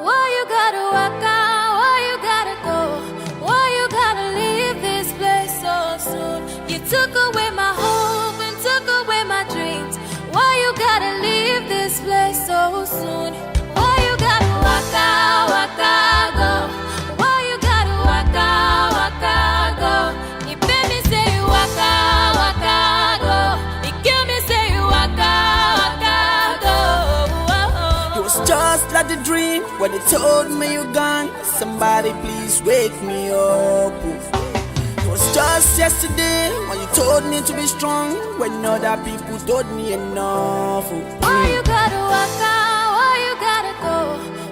Why you gotta walk out? Why you gotta go? Why you gotta leave this place so soon? You took away my hope and took away my dreams. Why you gotta leave this place so soon? Why you gotta walk out, walk out, go? told me you gone, somebody please wake me up. It was just yesterday when you told me to be strong, when other people told me enough. Why you gotta walk out? Why you gotta go?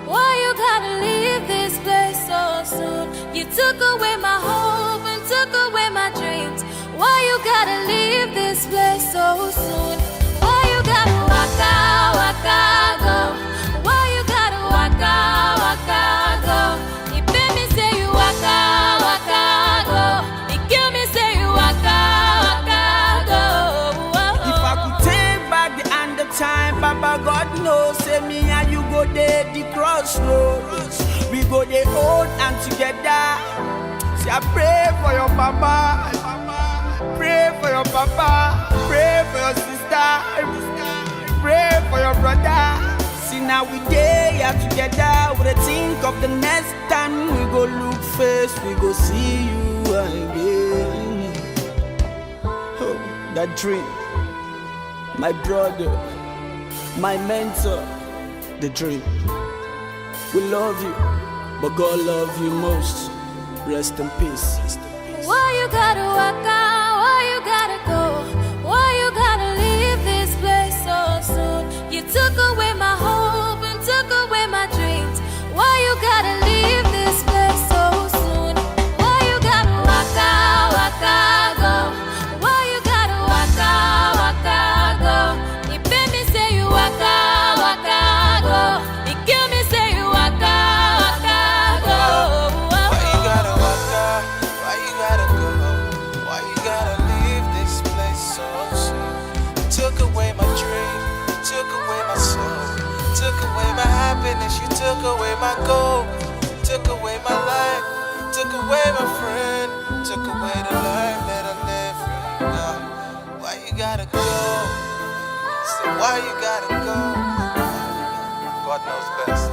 Why you gotta leave this place so soon? You took away my hope and took away my dreams. Why you gotta leave this place so soon? Why you gotta walk out, walk out, go? Why you gotta walk out, walk out, go? You pay me say you walk out, walk out, go. You kill me say you walk out, walk out, go. If I could take back the hand of time, Baba God knows, say me and you go there the crossroad. We go there old and together. See, I pray for your papa, pray for your papa, pray for your sister, pray for your brother. See now we dey here together. We dey think of the next time we go look face, we go see you again. Oh, that dream, my brother, my mentor, the dream. We love you, but God love you most. Rest in peace. Why you gotta walk out? Why you gotta go? Why you gotta leave this place so soon? You took away my hope and took away my dreams. Why you gotta leave this place so soon? Why you gotta walk out, walk out, go? Why you gotta walk out, walk out, go? You pay me say you walk out, walk out, go. You kill me say you walk out, walk out, go. Why you gotta walk out? Why you gotta go? Why you gotta leave this place so soon? You took away my dream, took away my soul, took away my happiness, you took away my goal, took away my life, took away my friend, took away the life that I live right now. Why you gotta go? Say why you gotta go? God knows best.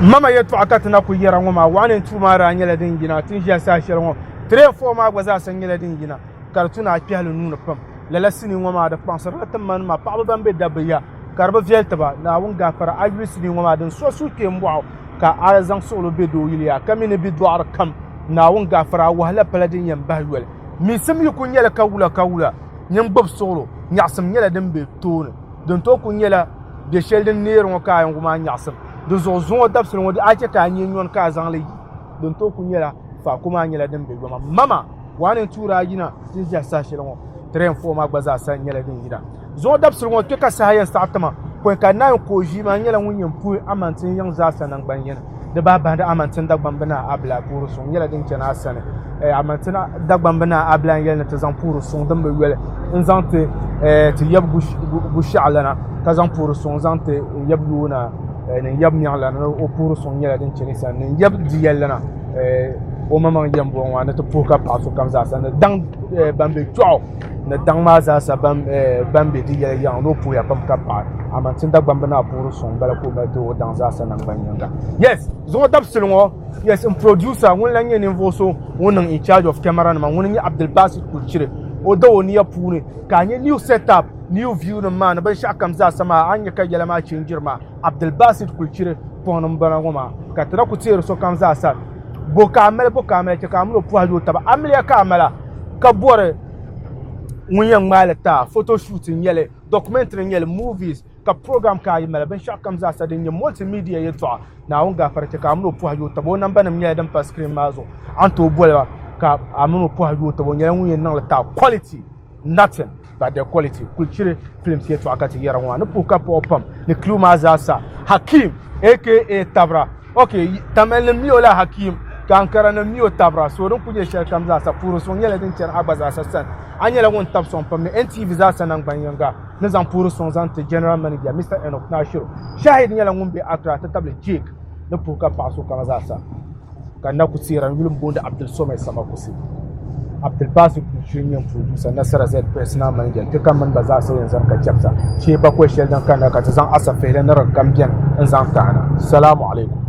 Mama yɛltɔɣa ka ti na ku yɛra ŋɔ maa 1 and 2 maa daa nyɛla din yina ti ni ʒiya saha shɛli ŋɔ 3 and 4 maa gba zaasa nyɛla din yina ka di tu ni a kpɛhili nuuni pam lala sinii ŋɔ maa di kpaŋsirila ti manima paɣaba ban be dabba ya ka di bi viɛli tiba Naawuni gaafara a yuli sinii ŋɔ maa din so suhukpeeni bɔɣu ka a zaŋ suɣulo be doo yili yaa ka mi ni bi dɔɣiri kam Naawuni gaafara a wahala pala din yɛn bahi yoli miisim yi ku nyɛli ka wula ka wula nyin gbubi suɣulo nyaɣisim nyɛla din be tooni din tooi ku nyɛla bɛ shɛli din neeri ŋɔ ka a yɛn maa nyaɣisim di zuɣu zuŋɔ dabisili ŋɔ a chɛ ka a nyee nyɔni ka a zaŋ li yi din tooi ku nyɛla faako maa nyɛla din be yoma mama 1 and 2 daa yina ti ni ʒiya saha shɛli ŋɔ 3 and 4 maa gba zaa sa nyɛla din yina zuŋɔ dabisili ŋɔ kpɛ ka saha yɛn saɣi tima pɔi ka naan ka o ʒii maa nyɛla ŋun yɛn puhi amantin yiŋ zaa sa naŋgban yini di bahi bahindi amantin Dagbamb naa Abila puhiri suŋ nyɛla din chani a sani amantin Dagbamb naa Abila n-yɛli ni ti zaŋ puhiri suŋ din bi yoli n-zaŋ ti ti yab Gushiɛɣulana ka zaŋ puhiri suŋ zaŋ ti yab Yoona ni yab Miɛŋlana ni o puhiri suŋ nyɛla din chani sani ni yab Diyɛlilana o maŋmaŋ yɛn bɔŋɔ maa ni ti puhi ka paɣa sokam zaa sani ni daŋ ban be Kpɛɣu ni daŋ maa zaasa ban be di yɛli yaŋ ni o puhiya pam ka paɣi amaa ti Dagbamba naa puhiri suŋ bala ka o mali ti o daŋ zaasa naŋgban yiŋga. Yes, zuŋɔ dabisili ŋɔ, yes, n producer ŋun lan nyɛ ninvuɣ so ŋun niŋ in charge of camera nima ŋuni n-nyɛ Abdulbasit Kulchiri. O da o nia puuni ka a nya new setup, new view nim maa ni binshɛɣu kam zaasa maa a ni nya ka yɛla maa change-iri maa. Abdulbasit Kulchiri pɔŋ ni m-bala ŋɔ maa ka ti na ku teeri sokam zaasa bo ka a mali bo ka a mali chɛ ka a mini o pɔhi yooi taba amiliya ka a mala ka bɔri ŋun yɛn ŋmaai li ti a photo shoot n-nyɛ li documentary n-nyɛ li movies ka program ka a yi mali binshɛɣu kam zaasa din nyɛ multimedia yɛltɔɣa Naawuni gaafara chɛ ka a mini o pɔhi yooi taba o nambanima nyɛla din pa screen maa zuɣu a ni tooi boli ba ka a mini o pɔhi yooi taba o nyɛla ŋun yɛn niŋ li ti a quality nothing but the quality Kulchiri films yɛltɔɣa ka ti yɛra ŋɔ maa ni puhi ka paɣa pam ni crew maa zaa sa Hakim aka Tabra ok Tamale nim mi o la Hakim ka Ankara nim mi o Tabra so din kuli nyɛ shɛli kam zaa sa puhiri suŋ nyɛla din chani a gba zaa sa sani a nyɛla ŋun tabi sɔŋ pam ni NTV zaa sa naŋgban yinga ni zaŋ puhiri suŋ zaŋ ti General Manager Mr Enoch Nashiru Shahid nyɛla ŋun be Accra ti tabili Jake ni puhi ka paɣa so kam zaa sa ka na ku teera n yuli m booni Abdul Somai Samakusi Abdulbasit Kuchiri n nyɛ n producer Nasara Z personal manager kpe ka mini ba zaa sa yɛn zani ka chɛbisa shee bakɔi shɛli din kanna ka ti zaŋ asafihili ni di kam beni n zaŋ tahina. Salamu alaikum.